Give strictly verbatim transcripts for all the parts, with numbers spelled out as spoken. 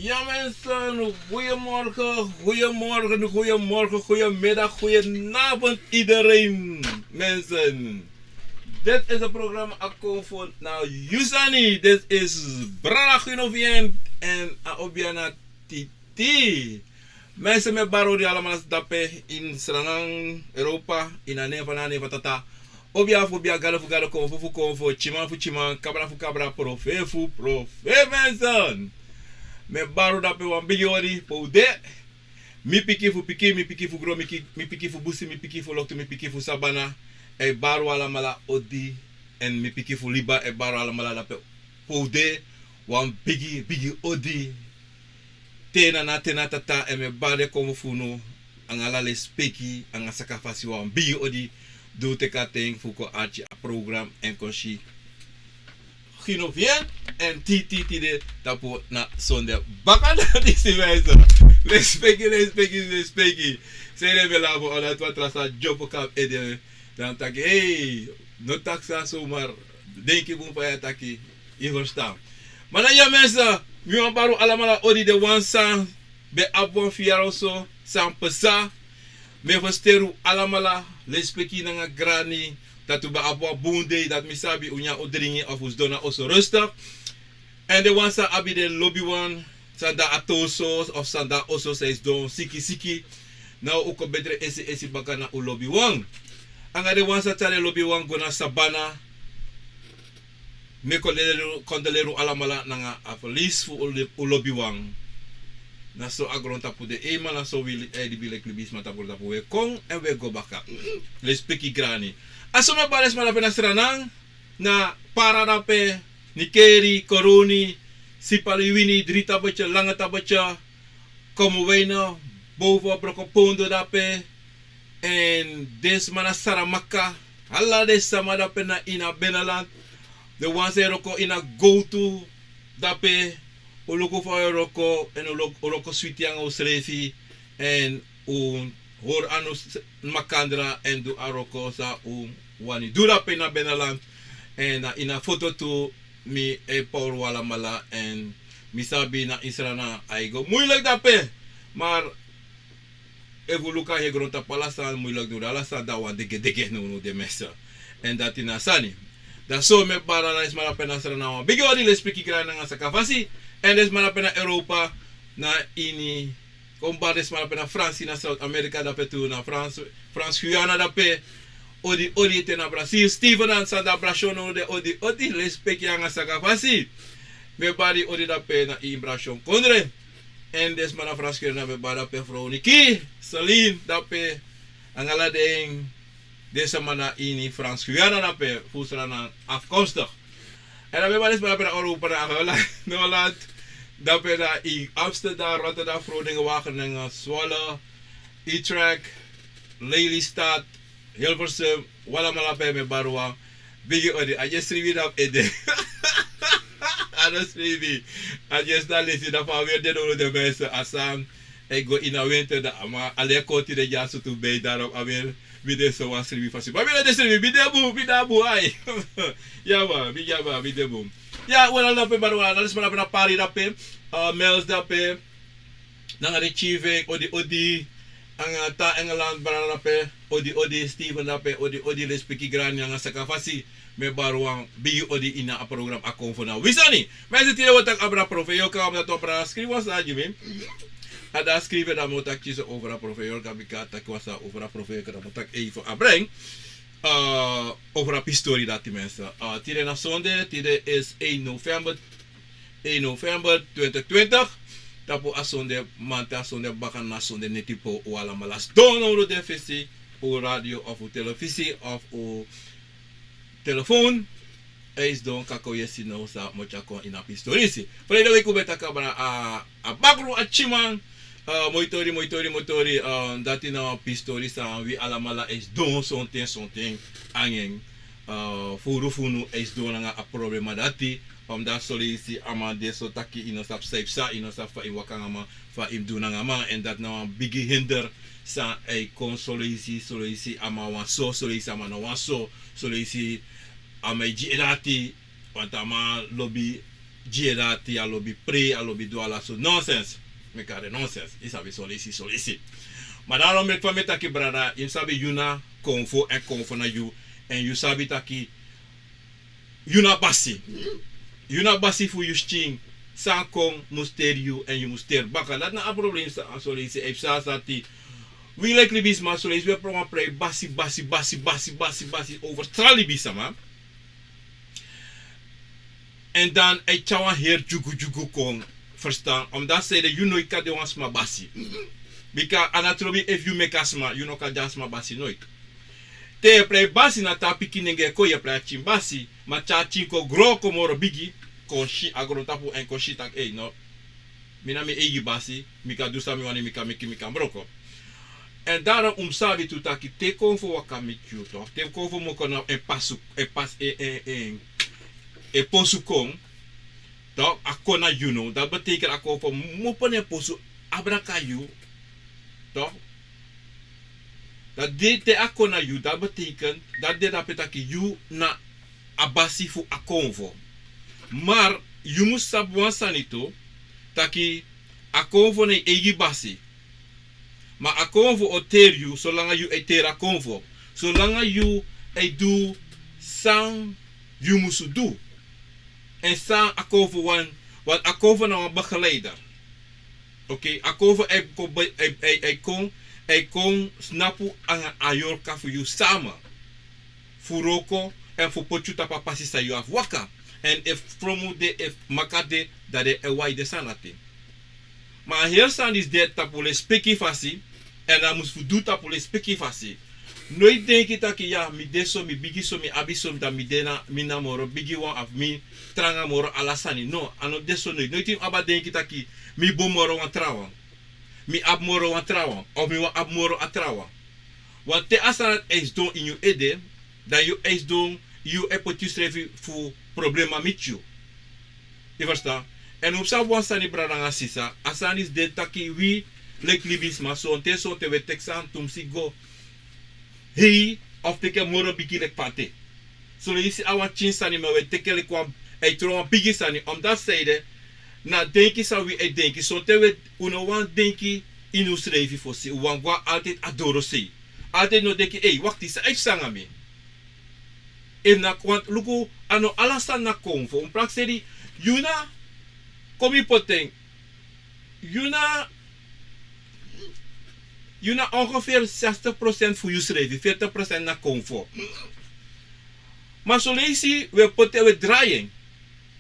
Ja, mensen, goedemorgen, goedemorgen, goedemorgen, goedemiddag, goedenavond iedereen, mensen. Dit is het programma Akomfo na Yusani. Dit is Brada Gunovien en Aobiana Titi. Mensen, mi e bari odi alamala dape in Sranan, Europa, in a nen fu a Nana, nen fu a Tata, obia fu obia, gado fu gado, konfo fu konfo, tyiman fu tyiman, kabra fu kabra, profeti fu profeti, mensen. Mi e bari dape wan bigi odi pe un de. Mi pikin fu pikin, mi pikin fu gron, mi ki-, mi pikin fu busi, mi pikin fu loktu, mi pikin fu sabana. E bari alamala odi. Èn mi pikin fu liba e bari alamala dape pe un de. Wan bigi, bigi odi. Te na na, te na tata, èn mi e bari den konfo fu unu anga ala lespeki anga sakafasi, wan bigi odi. Di un teki a ten fu kon arki a program èn kon si Gunovien èn Titi tide tapu na sonde baka na disi wijze. Lespeki, lespeki, lespeki. Seri mi e lafu, omdat wan tra sani dyopo kon na mi ede. Dan taki, hey, no taki san so, maar denki bun fa yu e taki, yu e ferstan. Ma na ya, mensen, mi wani bari alamala odi, den wan san ben abi wan verjaardag so, san pasa. Mi e ferseri un alamala, lespeki nanga grani, dati un ben abi wan bun dei, dati mi sabi un nyan, un dringi, of un sidon na oso rustig. Èn den wan san abi den lobiwan san de na a oso, of san de na oso san e sidon siki siki, now un kon betre esi esi baka na un lobiwan. Anga den wan san tyari den lobiwan go na sabana, mi e kondoleri, kondoleri un alamala nanga a ferlies fu un li-, un lobiwan. Na so a grontapu de, eenmaal na so wi li-, eh, libi leki libisma tapu grontapu, wi e kon èn wi e go baka. Lespeki grani. A so mi e bari den sma dape na Sranan, na Para dape, Nickerie, Coronie, Sipaliwini, Drie Tabetje, Lange Tabetje, Commewijne, Boven, Brokopondo dape, èn den sma na Saramaka, ala den sama dape na ini a binnenland, den wan san e wroko ini a gowtu dape, un luku fa un e wroko, èn un wroko, un wroko switi anga unsrefi, èn un hori anu s-, makandra èn du a wroko san un wani du dape na binnenland. Èn na ini a foto tu mi e pori un alamala, èn mi sabi na Sranan a e go muilek dape, maar efu un luku a heri grontapu, ala sani muilek, no, ala sani de wan degedege na unu, den mensen. Èn dati na a sani. Dan so mi e bari ala den sma dape na Sranan wan bigi odi, lespeki grani nanga sakafasi. Èn den sma dape na Europa, na ini Kon bari den sma dape na Fransi, na South America dape tu, na Frans, Frans Guyana dape. Odi, odi, te na Brazil. Steven Ansa, da Brasil, no, de odi, odi, lespeki anga sakafasi. Mi e bari odi dape na ini Brasil kondre. Èn den sma na Frans Guyana, mi e bari dape Frow Niki, Celine dape. Anga ala den, den sma na ini Frans Guyana dape, fu Sranan afkomstig. Èn dan mi e bari den sma dape na Europa, na Holland, Holland. Dape na ini Amsterdam, Rotterdam, Groningen, Wageningen, Zwolle, Utrecht, Lelystad, Hilversum, un alamala dape mi e bari wan bigi odi. A dyesi sribi dape ede. A no sribi. A dyesi na lesi, dan fa a weri de, no, no, den mensen, a sani e go ini a winter, dan a man, a leki kon tide dyaso tu ben, daarom a weri mi de so wan sribi fasi. Ma mi no de sribi, mi de bun, mi de bun, ai. Ya man, mi, ya man, mi de bun. Ya, un alamala dape, bari un alamala, den sma dape na Paris dape, eh, Mels dape, nanga den Chive, odi, odi. Anga Tan Engeland, brada dape, odi, odi. Steven dape, odi, odi, lespeki grani nanga sakafasi. Mi e bari wan bigi odi ini a program Akomfo na Wi Sani. Mi e si tide un o taki abra profe Yorka, omdat un abra skrifi wan sani gi mi. A da skrifi, dan mi o taki so over a profe Yorka, bika a taki wan sani over a profe Yorka, dan mi o taki even abra en. Eh, over a pistori dati, mensen. Eh, tide na sonde, tide is één november, één november twintig twintig. Tapu a sonde, mamanten a sonde baka na sonde neti, pe un alamala sidon na unu den fesi, un radio of un telefisi of un telefoon. A e sidon, kaka un yesi now san mi o tyari kon ini a pistori disi. Verleden week un ben taki abra a, a bakru, a tyiman. Eh, moi tori, moi tori, moi tori. Eh, dati na wan pistori san wi alamala e sidon sonten, sonten anga en. Eh, furu fu unu e sidon nanga a problema dati. Omdat soleisi a man de so taki yu no sabi san yu psa, yu no sabi fa yu waka nanga a man, fa yu mus du nanga a man. Èn dati na wan bigi hinder san e kon soleisi, soleisi a man wani so, soleisi a man no wani so, soleisi a man e gi en dati, want a man lobi Gi e dati, a lobi prei, a lobi du ala so nonsens. Mi kari nonsens. Yu sabi, solisi, solisi. Ma dan a no meki fa mi e taki, brada, yu mus sabi yu na konfo èn konfo na yu. Èn yu sabi taki yu na basi. Yu na basi fu yu skin. San kon mus teri yu èn yu mus teri baka. Dati na a problem san a solisi e psa sati. Wi leki libisma solisi wi e prei basi, basi, basi, basi, basi, basi over tra libisma. Èn dan a e tyari wan heri dyugudyugu kon. Ferstan, omdati san ede yu noiti kan de wan sma basi. Bika a na trobi efu yu meki a sma, yu no kan de a sma basi noiti. Te yu e prei basi na te a pikinengre kon yu e prei a pikin basi, ma te a pikin kon gro kon moro bigi, kon si a grontapu èn kon si taki ei no, mi na mi eigi basi, mi kan du san mi wani, mi kan meki, mi kan broko. Èn daro un mus sabi tu taki te konfo waka miti yu tok, te konfo moko na en pasu, en pas en en en en posu kon, tok, a kon na yu no, dati beteken a konfo mopo na en posu, abra kon na yu, tok. Dati de te a kon na yu, dati beteken dati de dape taki yu na a basi fu a konfo. Mar yu mus sabi wan sani tu, taki a konfo na yu eigi basi. Ma a konfo o teri yu solanga yu e teri a konfo, solanga yu e du san yu musu du. Èn san a konfo wani, want a konfo na wan begeleider. Oké, a konfo e kon e e e kon e kon snapu anga a yorka fu yu sama, fu wroko èn fu poti yu tapu a pasi san yu abi fu waka. Èn efu fromu de, efu maka de, dan den e wai den sani dati. Ma a heri sani disi de tapu lespeki fasi, èn a mus fu du tapu lespeki fasi. No e denki taki ya mi de so, mi bigi so, mi abi so, dan mi de na mi na moro bigi wan of mi tranga moro ala sani. No, a no de so noiti. Noiti yu mus abi a denki taki mi bun moro wan trawan, mi abi moro wan trawan of mi wani abi moro a trawan. Wan te a sani dati e sidon ini yu ede, dan yu e sidon, yu e poti yusrefi fu problema miti yu. Yu ferstan? Èn un mus sabi wan sani, brada nanga sisa, a sani disi de taki wi leki libisma sonten sonten wi e teki sani tumsi go hei of teki en moro bigi leki pate. Soleisi a wan pikin sani ma wi e teki en leki wan, e tron wan bigi sani, omdati san ede na denki san wi e denki sonten wi e, un no wani denki ini unsrefi fosi, un wani go na altide a dorosei. Altide no denki ei wakti san e psa nanga mi. Efu na kon luku, a no ala sani na konfo. Un prakseri, yu na, kon mi poti en, yu na, yu na ongefer sestig prosent fu yusrefi, fertig prosent na konfo. Ma soleisi wi e poti en, wi e drai en.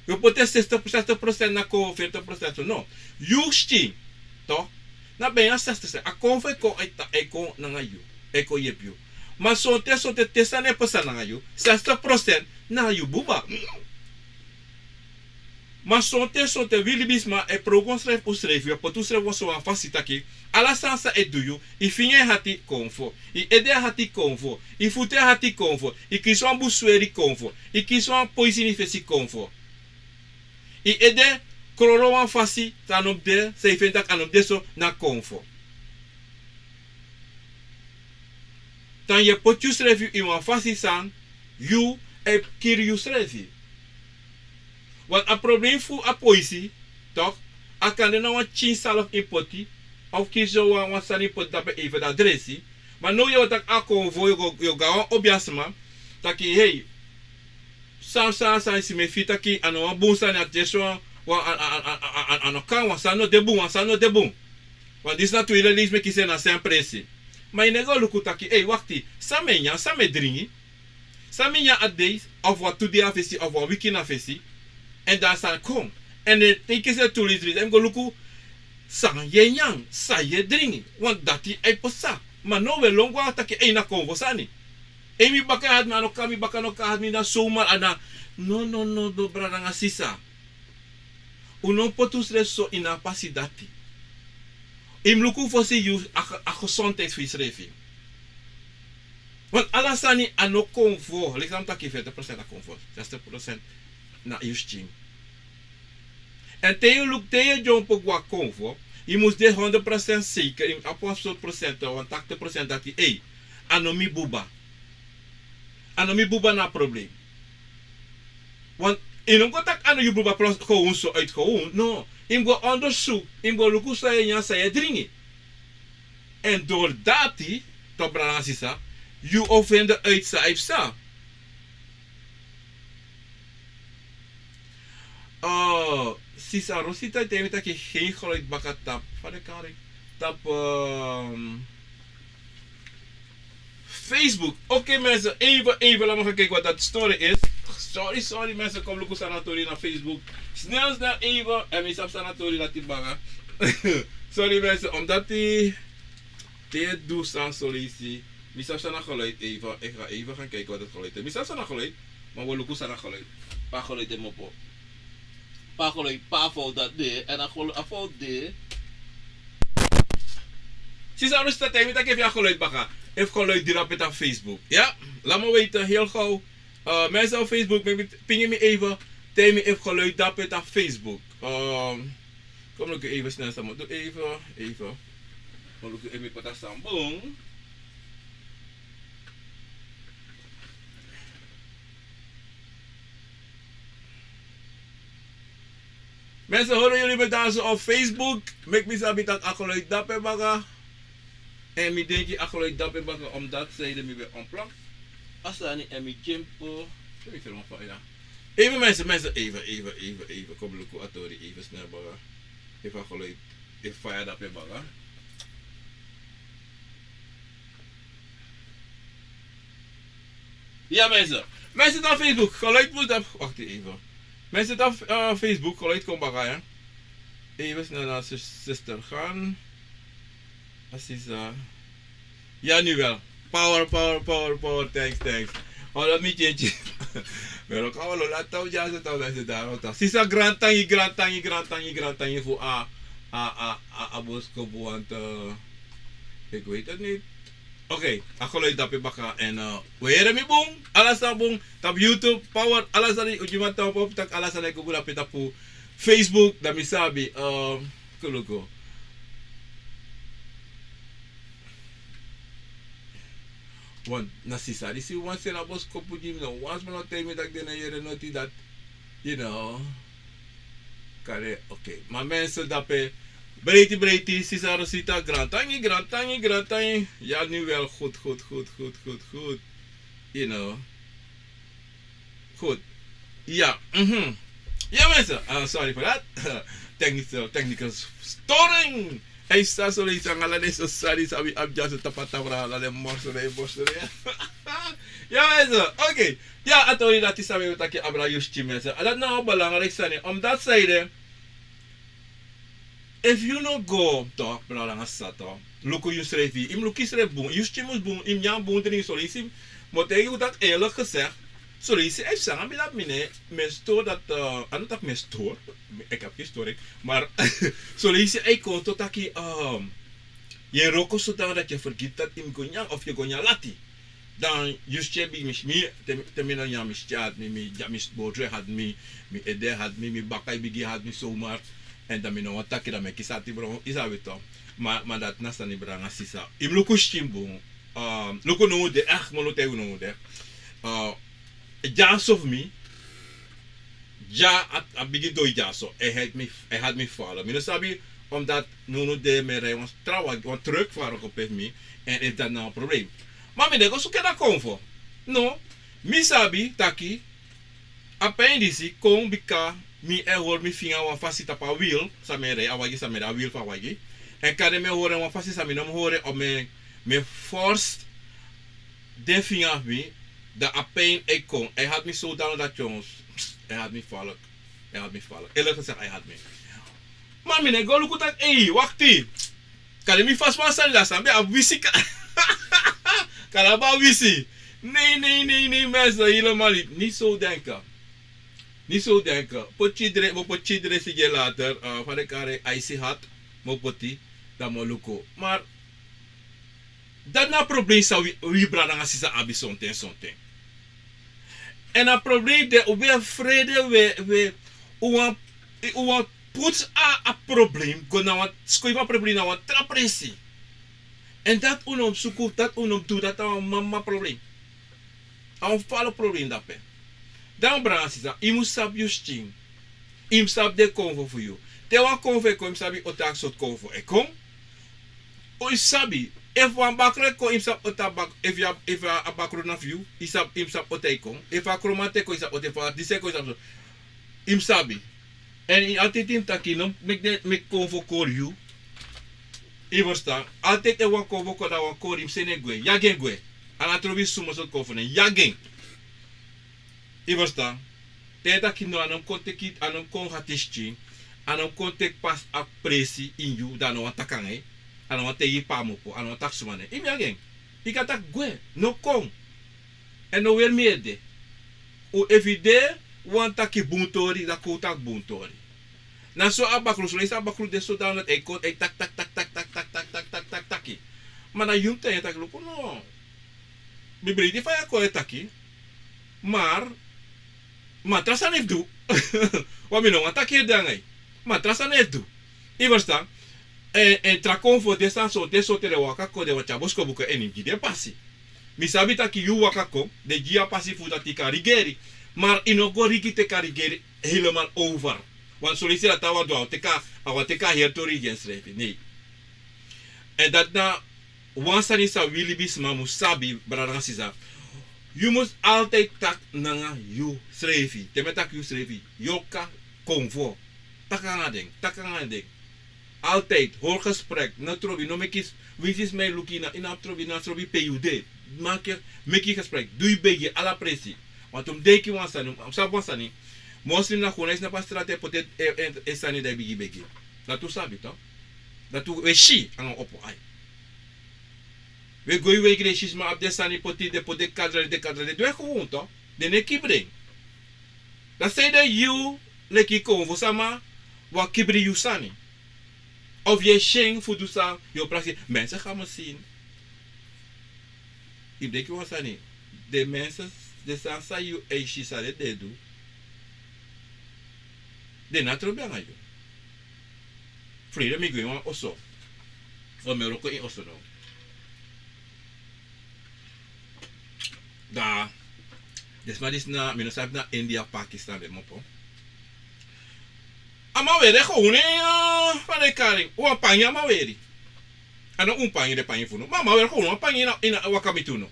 Wi e poti en sestig, sestig prosent na konfo, fertig prosent so no. Yu skin, tok, na ben ya sestig prosent a konfo e kon e kon nanga yu, e kon yepi yu. Ma sonten sonten te sani e psa nanga yu, sestig prosent na yu buba. Ma sonten sonten wi libisma e progon srefi unsrefi, wi e poti unsrefi wan so wan fasi taki ala sani san e du yu, yu finga e hati konfo, yu ede e hati konfo, yu futu e hati konfo, yu kisi wan bun sweri konfo, yu kisi wan poisi ini yu fesi konfo. Yu ede kroro wan fasi san a no mus de, san yu feni tak' a no mus de so, na konfo. Dan yu e poti yusrefi ini wan fasi san yu e kiri yusrefi. Wan a problem fu a poisi, tok, a kan de na wan pikin salfu yu poti, of kisi wan wan sani yu poti dape even dan dresi. Ma now yu e wani tak' a konfo, yu o go na wan obi a sma taki hei, san san san yu si mi e firi taki a no wan bun sani, a tesi wan, a no kan, wan sani no de bun, wan sani no de bun. Wan disi na tu yu lelisi mi e kisi en na sen presi. Ma yu no e go luku taki ei wakti, san mi e nyan, san mi e dringi? San mi nyan a dei, of wan tu dei na fesi of wan wiki na fesi? Èn dan a sani kon. Èn den te yu kisi en tu lisi dringi dan yu mus go luku san yu e nyan, san yu e dringi, want dati e psa. Ma now wi e lon go na taki ei na konfo sani. Ei mi baka e hati mi, a no kan, mi baka no kan hati mi, na somar a na. No no no no brada nanga sisa. Un no mus poti unsrefi so ini a pasi dati. Yu mus luku fosi yu a gesondheid fu yusrefi. Want ala sani a no konfo, leki san mi taki, fertig prosent na konfo, zestig prosent na yu skin. Èn te yu luku, te yu e dyompo go na konfo, yu mus de honderd prosent seker, yu mus abi wan sortu prosent, wan taktig prosent dati ei, a no mi buba. A no mi buba na a problem. Want Yu no mus go taki a no yu pruba pros gewoon so uit gewoon. No. Yu mus go onderzoek. Yu mus go luku san yu e nyan, san yu e dringi. En door dati, toch brada nanga sisa, yu o fende uit san a e psa. Oh, sisa Rosita, te mi taki geen geluid baka tap. Fa de kari. Tap, ehm, Facebook. Oké mensen, even, even, laat me gaan kijken wat dat story is. Sorry, sorry mensen, kom luku san na tori na Facebook. Snel, snel even. En mi sabi san na tori dati baka. Sorry mensen, omdat die, die doe san solutie. Mi sabi san na geluid even. Ik ga even gaan kijken wat het geluid is. Mi sabi san na geluid. Maar we luku san na geluid. Pa geluid in mopo. Pa geluid, pa fout dat de. En a gelu-, a fout de. Sisa Rosita, te mi taki efu a geluid baka. Efu geluid diri dape na Facebook. Ja, laat me weten, heel gauw. Eh, mensen op Facebook, mi, mi, ping mi even. Te mi efu geluid dape na Facebook. Ehm, kom, luku even snel, sama. Doe even, even. Kom, luku even, pata sambung. Mensen, horen jullie me daar zo op Facebook? Meki mi sabi taki a geluid dape baka. En mi denki a geluid dape baka, omdat zij de mi ben onplak. A sani en mi gimpo. Sorry, sorry, man, fa, ja. Even mensen, mensen, even, even, even, even. Kom, luku a tori, even snel baka. Efu a geluid, efu faya dape baka. Ja, mensen. Mensen dan Facebook, geluid moet af. Wacht even. Mensen dan, eh, Facebook, geluid komt baka, ja. Even snel naar zus-, zuster gaan. Asisa. Ja, nu wel. Power, power, power, power. Thanks, thanks. Olo mi change. Pero ka olo la tau ja se tau mensen daar ook toch. Sisa, grantangi, grantangi, grantangi, grantangi voor a, a, a, a, a boskopu, want, eh, ik weet het niet. Oké, a geluid dape baka en, eh, we heri mi bun, ala sani bun, tapu YouTube, power, ala sani, un gi mi a tau op, taki ala sani e go bun dape tapu Facebook, dan mi sabi, eh, kon luku. Want na sisa disi wan seni a boskopu gi mi, no wan sma no taigi mi taki den no e yere noti dati, you know. Kare, oké. Ma mensen dape, breiti, breiti, sisa Rosita, grantangi, grantangi, grantangi. Ja, nu wel. Goed, goed, goed, goed, goed, goed. You know. Goed. Ja, mhm. Ja, mensen. Ah, sorry voor dat. Technische, technische storing. Hij staat zo lees aan ala den sani san wi abi dyaso tapu a tabra, ala den morso, den morso, den. Ja, mensen. Oké. Ja, a tori dati san mi e taki abra yu skin, mensen. A dati na wan belangrijk sani. Omdat zij de, efu yu no go, toch, brada nanga sisa, toch, luku yusrefi. Yu mus luku yusrefi bun. Yu skin mus bun, yu mus nyan bun, dringi, son leisi. Mi o taigi yu dati eerlijk gezegd. Son leisi, efu san a mi dati mi no e, mi e stori dati, eh, a no taki mi e stori. Ik heb geen storing. Maar son leisi a e kon taki, ehm, yu e wroko so dan dati yu e fergiti dati yu mus go nyan of yu e go nyan lati. Dan yu skin bigin misi mi, te, te mi no nyan, mi skin hati mi, mi, ya, mi botu e hati mi, mi ede e hati mi, mi baka e bigin hati mi zomaar. En dan mi no wani taki, dan mi e kisi ati bron, yu sabi toch. Ma, ma dati na sani, brada nanga sisa. Yu mus luku skin bun. Ehm, luku now de, echt, mi o taigi yu now de. Eh, dyaso fu mi, ya, a, a bigin doi dyaso. Hij had mi, hij had mi vallen. Mi no sabi, omdat now de mi e rij wan tra wagi, wan truck fu wroko pe fu mi. En efu dati na wan probleem. Ma mi no e go suku en na konfo. No. Mi sabi taki a pijn disi kon bika mi e hori mi finga wan fasi tapu a wiel san mi e rij, a wagi san mi e rij, a wiel fu a wagi. En kande mi e hori en wan fasi san mi no mus hori en, of mi e, mi e force den finga fu mi, dan a pijn e kon. Hij had mi zodanig dat, jongens, hij had mi vallen. Hij had mi vallen. Eerlijk gezegd, hij had mi. Ma mi no e go luku taki, ei, wakti. Kande mi fasi wan sani, dan san ben abi wisi ka-, kande a ben abi wisi. Nee, nee, nee, nee, mensen, helemaal niet. Niet zo denken. Niet zo denken. Poti dre, mi o poti dre sigin later, eh, fa den e kari, icy hot. Mi o poti, dan mi o luku. Maar dati na a probleem san wi, wi brada nanga sisa abi sonten, sonten. En a probleem de, un ben e frede, we, we, un wani, un wani poti a, a probleem go na wan, skoifi a probleem na wan tra presi. En dati un no mus suku, dati un no mus du, dati na wan mama probleem. A wan falo probleem dape. Dan brada nanga sisa, yu mus sabi yu skin. Yu mus sabi den konfo fu yu. Te wan konfo e kon, yu mus sabi o taki sortu konfo e kon. Yu sabi, efu wan bakru e kon, yu mus sabi o taki bak-, efu yu abi, efu a bakru na fu yu, yu sabi, yu mus sabi o taki e kon. Efu a kromanti e kon, yu sabi o taki, efu a disi e kon, yu sabi so. Yu mus sabi. Èn yu altèit yu mus taki, no meki den, meki konfo kori yu. Yu ferstan? Altèit efu wan konfo kon, dan wan kori, yu mus seni en gwe. Yagi en gwe. A no trobi suma sortu konfo, ne yagi en. Yu ferstan? Te yu taki no, a no mus kon teki, a no mus kon hati skin, a no mus kon teki pasi a presi ini yu, dan a no wani taki nanga yu, a no wani taigi yu pe a mus opo, a no wani taki suma nen. Yu mus yagi en. Yu kan taki gwe, no kon. Èn no weri mi ede. U, efu yu de wani taki bun tori, dan kon taki bun tori. Na so a bakru, son leisi a bakru de so dan a e kon, e taki, taki, taki, taki. Ma na yu mus taigi en taki luku no. Mi breiti fa yu e kon e taki. Maar, ma tra sani fu du. Wan mi no wani taki ede nanga yu. Ma tra sani fu du. Yu ferstan? Èn, èn tra konfo de san so, te so te den waka kon, den wani tyari boskopu kon, èn yu mus gi den pasi. Mi sabi taki yu waka kon, den gi yu a pasi fu dati yu kan rigeri. Maar yu no go rigi te kan rigeri helemaal over. Want son leisi dati a wani du, a wani teki, a wani teki a heri tori gi ensrefi. Nee. Èn dati na wan sani san wi libisma mus sabi, brada nanga sisa. Yu mus altijd taki nanga yusrefi. Te mi e taki yusrefi, yorka, konfo. Taki nanga den, taki nanga den. Altijd, hori gesprek, no trobi, no meki s-, winsi sma e luku yu, na, yu no abi trobi, no trobi pe yu de. Maki, meki gesprek, du yu begi ala presi. Want un mus denki wan sani, un sabi wan sani. Moslim na gewoon, a e snapu a strati, e poti e, e, e sani, dan yu bigin begi. Dati un sabi, toch? Dati un e si nanga opo ai. Wi e go ini wei, yu e si sma abi den sani poti, den poti den kadra, den kadra, den du en gewoon, toch? Den no e kibri en. Dan sanede yu leki konfo sama wani kibri yu sani? Of yu e syen fu du san yu o prakseri? Mensen gaan me zien. Yu mus denki wan sani. Den mensen, den sani san yu e si san den e du, den no e trobi nanga yu. Freide mi go ini wan oso. O, mi e wroko ini oso now. Dan den sma disi na, mi no sabi efu na India, Pakistan den mu opo. A man weri gewoon, eh, fa den e kari en, wan pangi a man weri. A no un pangi, den pangi fu unu. Ma a man weri gewoon wan pangi ini a, ini a waka miti unu.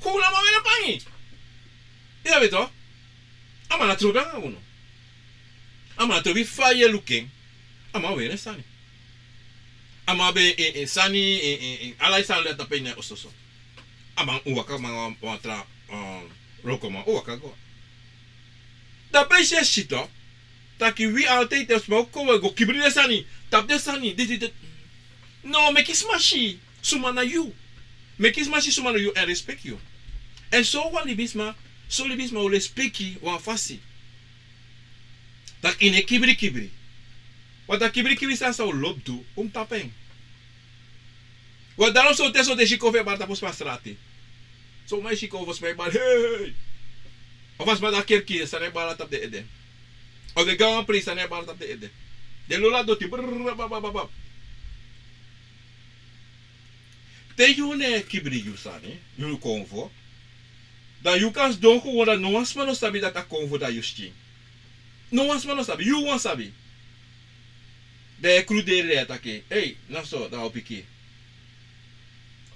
Gewoon a man weri pangi. Yu sabi toch? A man no e trobi nanga unu. A man no e trobi fa yu e luku en. A man weri en sani. A man abi en, en, en sani, en, en, en, ala en sani de a tapu ini a oso so. A man, un waka, man, wan, wan tra, um, wrokoman, un waka go. Dan pe yu si, e si toch taki wi altijd, te sma o kon, wi e go kibri den sani, tapu den sani, disi, disi. No, meki sma si suma na yu. Meki sma si suma na yu èn respeki yu. Èn so wan libisma, so libisma o respeki wan fasi. Taki yu no e kibri kibri. Want a kibri kibri sani san un lobi du, un mu tapu en. Want daarom so te, so te yu si konfo e bari tapu sma strati. So man e si konfo, sma e bari, hey! Of a sma de a kerki, sani e bari tapu den ede. Of den go na wan presi, sani e bari tapu den ede. Den lolo a doti, brrr, bab, bab, bab, bab. Te yu no e kibri yu sani, yu konfo, dan yu kan sidon gewoon, dan no wan sma no sabi dati a konfo de a yu skin. No wan sma no sabi, yu wawan sabi. Dan yu e kruderi, dan yu e taki, ei, na so, dan a o piki.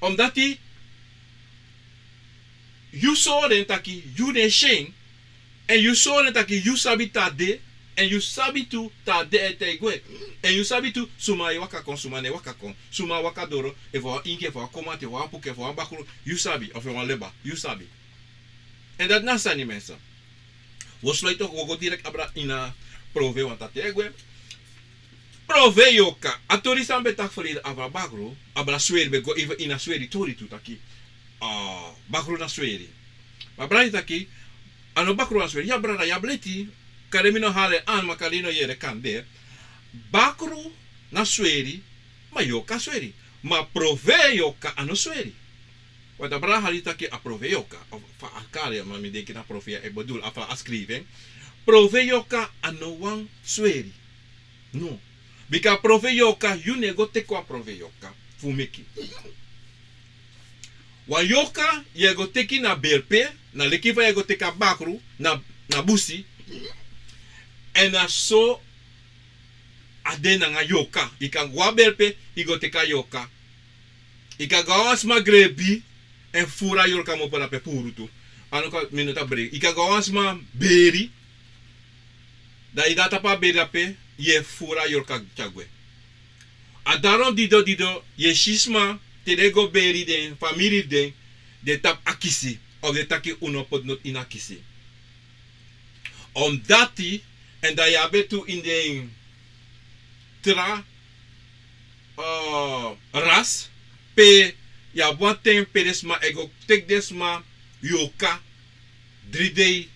Omdati yu sori en taki yu no e si en, èn yu sori en taki yu sabi te a de, èn yu sabi tu te a de, èn te a e gwe. Èn yu sabi tu suma e waka kon, suma no e waka kon, suma waka doro, efu a wan ingi, efu a wan komati, efu a wan puku, efu a wan bakru, yu sabi, efu a wan leba, yu sabi. Èn dati na sani, mensen. Wi o sluit toch, wi o go direct abra ini a prove, want a ten e gwe. Prove yorka, a tori san mi ben taki verleden, abra bakru, abra sweri, ben go even ini a sweri tori tu taki, ah, bakru na sweri. Ma brada taki, a no bakru na sweri, ya brada, ya bleti, kande mi no hali en aan, ma kande yu no yere, kande. Bakru na sweri, ma yorka sweri. Ma prove yorka a no sweri. Want a brada hali taki a prove yorka, of fa a kari en, ma mi denki na prove ya e bedoel, a fa a skrifi en. Prove yorka a no wan sweri. No. Bika prove yorka, yu no e go teki wan prove yorka fu meki. Wan yorka yu e go teki na berpe, na leki fa yu e go teki a bakru na, na busi. Èn na so a de nanga yorka. Yu kan go a berpe, yu go teki a yorka. Yu kan go a wan sma grebi èn furu a yorka kmopo dape puru tu. A no kan, mi no ta brei. Yu kan go a wan sma beri. Dan yu de na tapu a beri dape, yu e furu a yorka tyari gwe. A daron dido dido yu e si sma te den go beri den famiri fu den, den tapu akisi, of den taki un no poti noti ini akisi. Omdati, èn dan yu abi en tu ini den tra, eh, ras, pe yu abi wan ten pe den sma e go teki den sma yorka dri dei.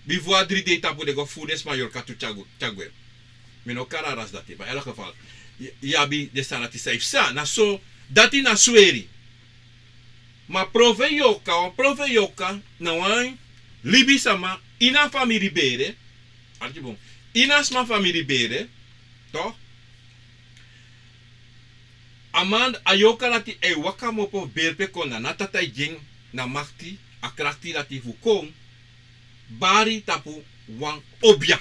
Bifo a dri dei tapu den go furu den sma yorka tu tyari gwe, tyari gwe. Mi no kari a ras dati, ma in elk geval, yu, yu abi den sani dati san yu psa, na so, dati na sweri. Ma profeiti yorka, wan profeiti yorka na wan libisama ini a famiri bere. Arki bun. Ini a sma famiri bere, toch? A man, a yorka dati e waka kmopo fu berpe kon, na a Tata e gi en a makti, a krakti dati fu kon bari tapu wan obia.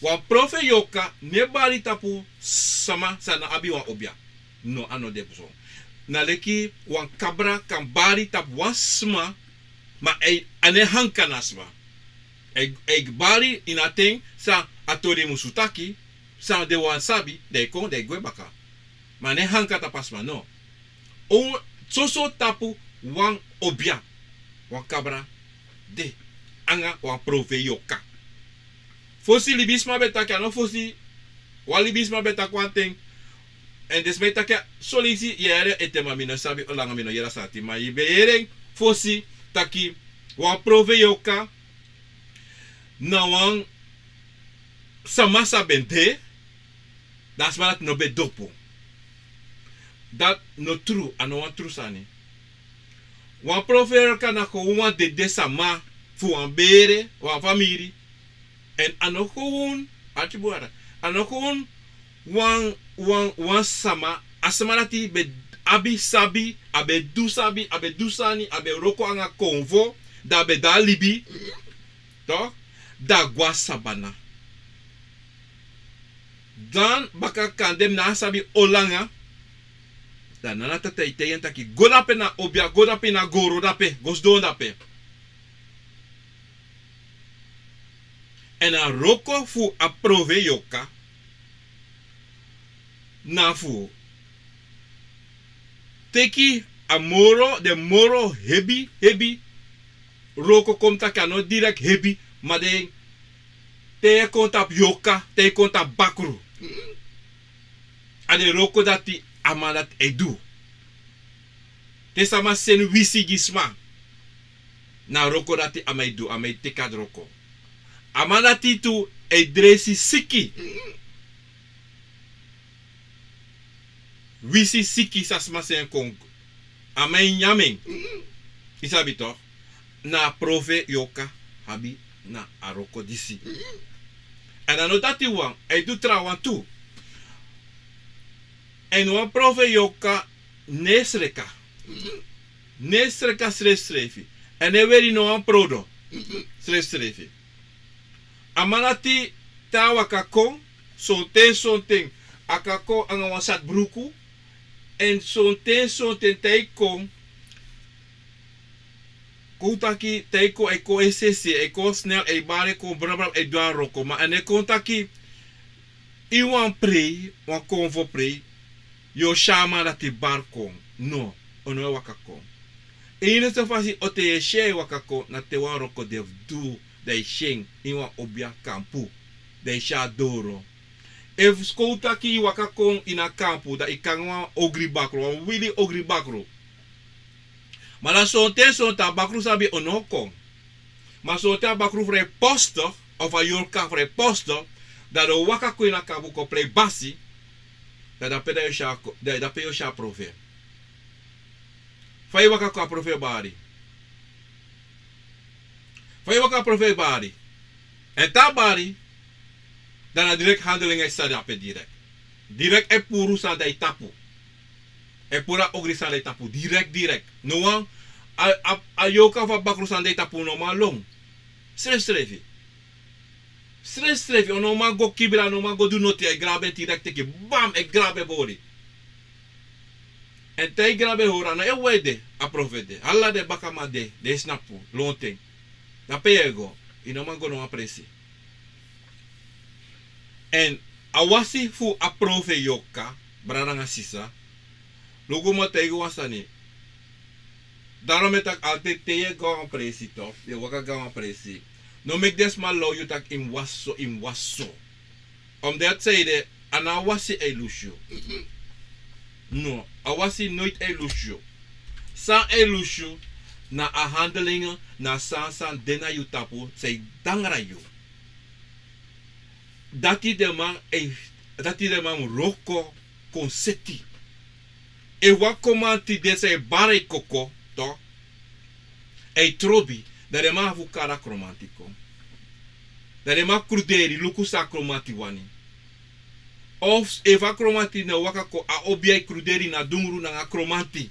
Wan profeiti yorka no e bari tapu sama san no abi wan obia. No, a no de so. Na leki wan kabra kan bari tapu wan sma, ma a no e hanka na sma. A e, a e bari ini a ten san a tori musu taki, san den wani sabi, dan a e kon, dan a e gwe baka. Ma a no e hanka tapu a sma, no. Un, soso tapu wan obia, wan kabra de anga wan profeiti yorka. Fosi libisma ben taki, a no fosi, wan libisma ben taki wan ten. Èn den sma e taki, son leisi yu e yere ete, ma mi no sabi olanga, mi no yere a sani dati, ma yu ben yere en fosi taki wan profeiti yorka na wan sama san ben de, dan a sma dati no ben dopu. Dati no tru, a no wan tru sani. Wan profeiti yorka na kon wan dede sama fu wan bere, wan famiri. Èn a no kon, arki bun, a no kon wan, wan, wan sama, a sama dati ben abi sabi, a ben du sabi, a ben du sani, a ben wroko anga konfo, dan a ben de a libi, toch, dan a go a sabana. Dan baka kande mi no sabi olanga, dan Nana Tata e taigi en taki: "Go dape na obia, go dape na goro dape, go sidon dape." Èn a wroko fu a profeiti yorka na fu teki a moro, den moro hebi, hebi wroko, kon taki a no direct hebi, ma den, te yu e kon tapu yorka, te yu e kon tapu bakru. A den wroko dati a man dati e du. Te sama seni wisi gi sma, na a wroko dati a man e du, a man e teki a wroko. A man dati tu e dresi siki. Wisi siki san sma seni kon, a man e nyan en. Yu sabi toch, na a profeiti yorka abi na a wroko disi. Èn a no dati wan, a e du trawan tu. Èn wan profeiti yorka no e sreka. No e sreka srefsrefi. Èn no e weri no wan prodo srefsrefi. A man dati, te a waka kon, sonten sonten a kan kon anga wan syatu bruku. Èn sonten sonten te a e kon, kon taki te a e kon, a e kon esese, a e kon snel, a e bari kon brabra, a e du a wroko. Ma a no e kon taki, ini wan prei, wan konfo prei, yu o si a man dati bari kon. No, a no e waka kon. Enige fasi te yu e si en e waka kon, na te wan wroko de fu du, dan yu si en ini wan obia kampu, dan yu si a doro. Efu, kon taki yu waka kon ini a kampu, dan yu kon anga wan ogri bakru, wan wili ogri bakru. Ma dan sonten sonten a bakru sabi a no o kon. Ma sonten a bakru vrij poste, of a yorka vrij poste, dan den o waka kon ini a kampu kon prei basi, dan dape dan yu o si a ko-, dan dape yu o si a profeiti. Fa yu waka kon, a profeiti bari. Fa yu waka, a profeiti bari. Èn te a bari, dan na direct handeling e sani dape direct. Direct e puru sani na yu tapu. E puru a ogri sani na yu tapu direkt, direkt. No wan, a, a, a yoka fu a bakru sani na yu tapu no man lon. Srefsrefi. Srefsrefi, o no man go kibri, a no man go du noti, a e grabu en direkt teki, bam, e grabu en bori. Èn te a e grabu en hori, a no e wai de, a profeti de. Ala den bakaman de, den e snapu, lonten. Na pe yu e go, yu no man go no wan presi. Èn a wasi fu a profeti yoka, brada nanga sisa, luku mi o taigi yu wan sani. Daarom mi e taki altijd te yu e go a wan presi toch, yu e waka go a wan presi. No meki den sma law yu taki yu mus wasi so, yu mus wasi so. Omdat zij de, a no a wasi e lusu yu. No, a wasi nooit e lusu yu. San e lusu yu, na a handelingen, na san san de na yu tapu, san e dangra yu. Dati den man e, dati den man wroko kon seti. Efu wan kromanti de san e bari koko, toch, a e trobi, dan den man abi fu kari a kromanti kon. Dan den man kruderi, luku san a kromanti wani. Of efu a kromanti no waka kon, a obiya e kruderi na dungru nanga a kromanti.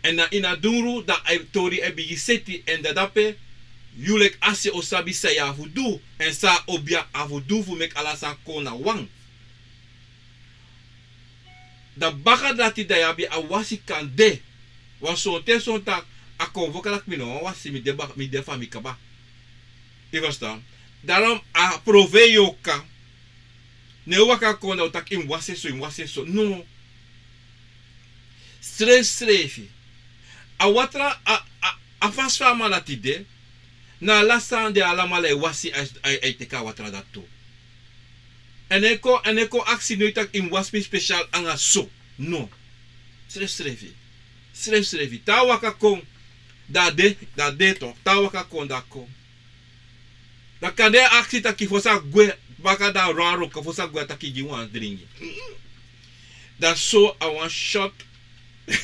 Èn na ini a dungru dan a tori e bigin seti, èn dan dape yu leki a se o sabi san yu abi fu du, èn san a obiya abi fu du fu meki ala sani kon na wan. Dan baka dati dan yu abi a wasi kan de. Wan sonten sonten a kon waka taki mi no wani wasi, mi de baka, mi de fa mi kaba. Yu e ferstan? Daarom a profeti yoka no e waka kon dan o taki yu mus wasi so, yu mus wasi so. No. Srefsrefi. A watra, a, a, a fasi fa a man dati de, na ala sani den alamala e wasi, a e, a e, a e teki a watra dati tu. Èn a e kon, a e kon aksi no yu taki yu mus wasi mi spesial anga so. No. Srefsrefi. Srefsrefi. Te a waka kon, dan a de, dan a de toch. Te a waka kon, dan a kon. Dan kande a aksi taki fosi a gwe, baka dan a wroko, fosi a gwe a taki gi wan dringi. Dan so a wan shot,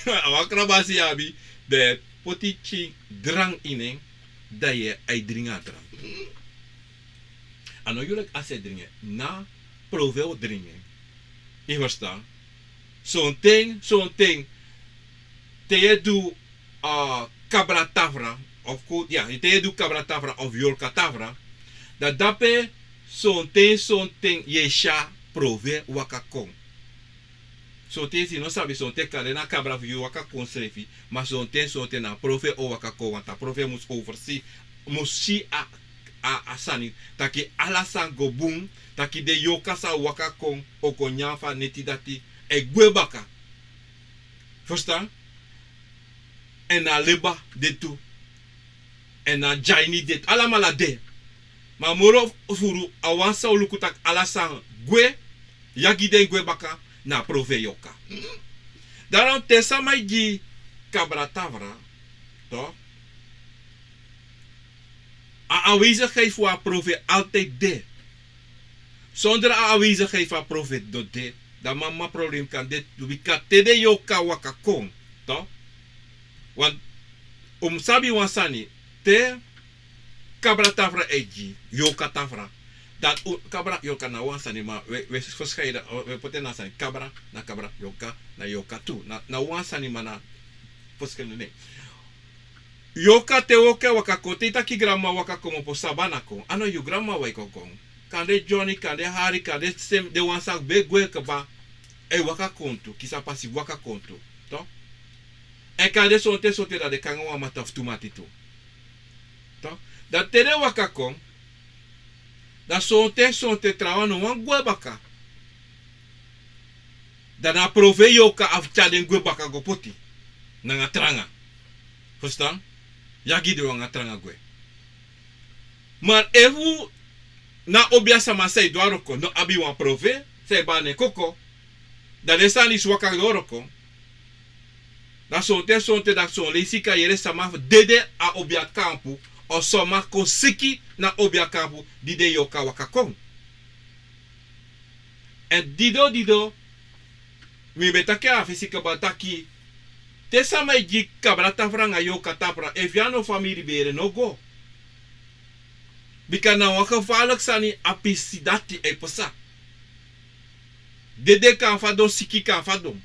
a wan krabasi yu abi, dan yu e poti pikin drank ini en, dan yu e, a e dringi a drank. A no yu leki a se dringi en, na profeti o dringi en. Yu e ferstan? Sonten, sonten, te yu e du, a, kabra tafra, of ko, ya, te yu e du kabra tafra of yorka tafra, dan dape sonten, sonten yu e si a profeti waka kon. Sonten yu no sabi, sonten kande na kabra fu yu waka kon srefi, ma sonten, sonten na profeti o waka kon, want a profeti mus oversi, mus si a, a, a sani, taki ala sani go bun, taki den yorka san waka kon, o kon nyan fu a neti dati, e gwe baka. Ferstan? Èn na leba de tu. Èn na dyaini de tu. Alamala de. Ma moro furu a wan san o luku taki ala sani gwe, yagi den gwe baka, na profeti yoka. Daarom te sama e gi kabra tafra, toch? A aanwezigheid fu a profeti altijd de. Zonder a aanwezigheid fu a profeti no de, dan mama problem kan de tu, bika te den yorka waka kon, toch? Want un mus sabi wan sani, te kabra tafra e gi yorka tafra. Dan un, kabra, yorka na wan sani, ma we, we verschillen, we poti en na sani, kabra na kabra, yorka na yorka tu. Na, na wan sani, ma na verschillende nen. Yorka te yorka e waka kon, te yu taki granma waka komopo sabana kon, a no yu granma wai kon kon. Kande dyoni, kande hari, kande sem, den wan san ben gwe kaba, e waka kon tu, kisi a pasi waka kon tu. Toch? Èn kande sonten sonten dan den kon nanga wan mati of tu mati tu. Toch? Dan te den waka kon, dan sonten sonten trawan no wani gwe baka. Dan na profeti yorka abi tyari den gwe baka go poti nanga tranga. Ferstan? Yagi den wan nanga tranga gwe. Ma efu na obiasama san e du a wroko no abi wan profeti, san e bari en koko, dan den sani disi waka go wroko. Dan sonten sonten dan son leisi yu kan yere sama dede a obiakampu, of sama kon siki na obiakampu di den yorka waka kon. Èn dido dido, mi ben taki a fesi kaba taki, te sama e gi kabra tafra nanga yorka tafra, efu yu a no famiri bere, no go. Bika na wan gevaarlijk sani a pisi dati e pasa. Dede kan fadon, siki kan fadon.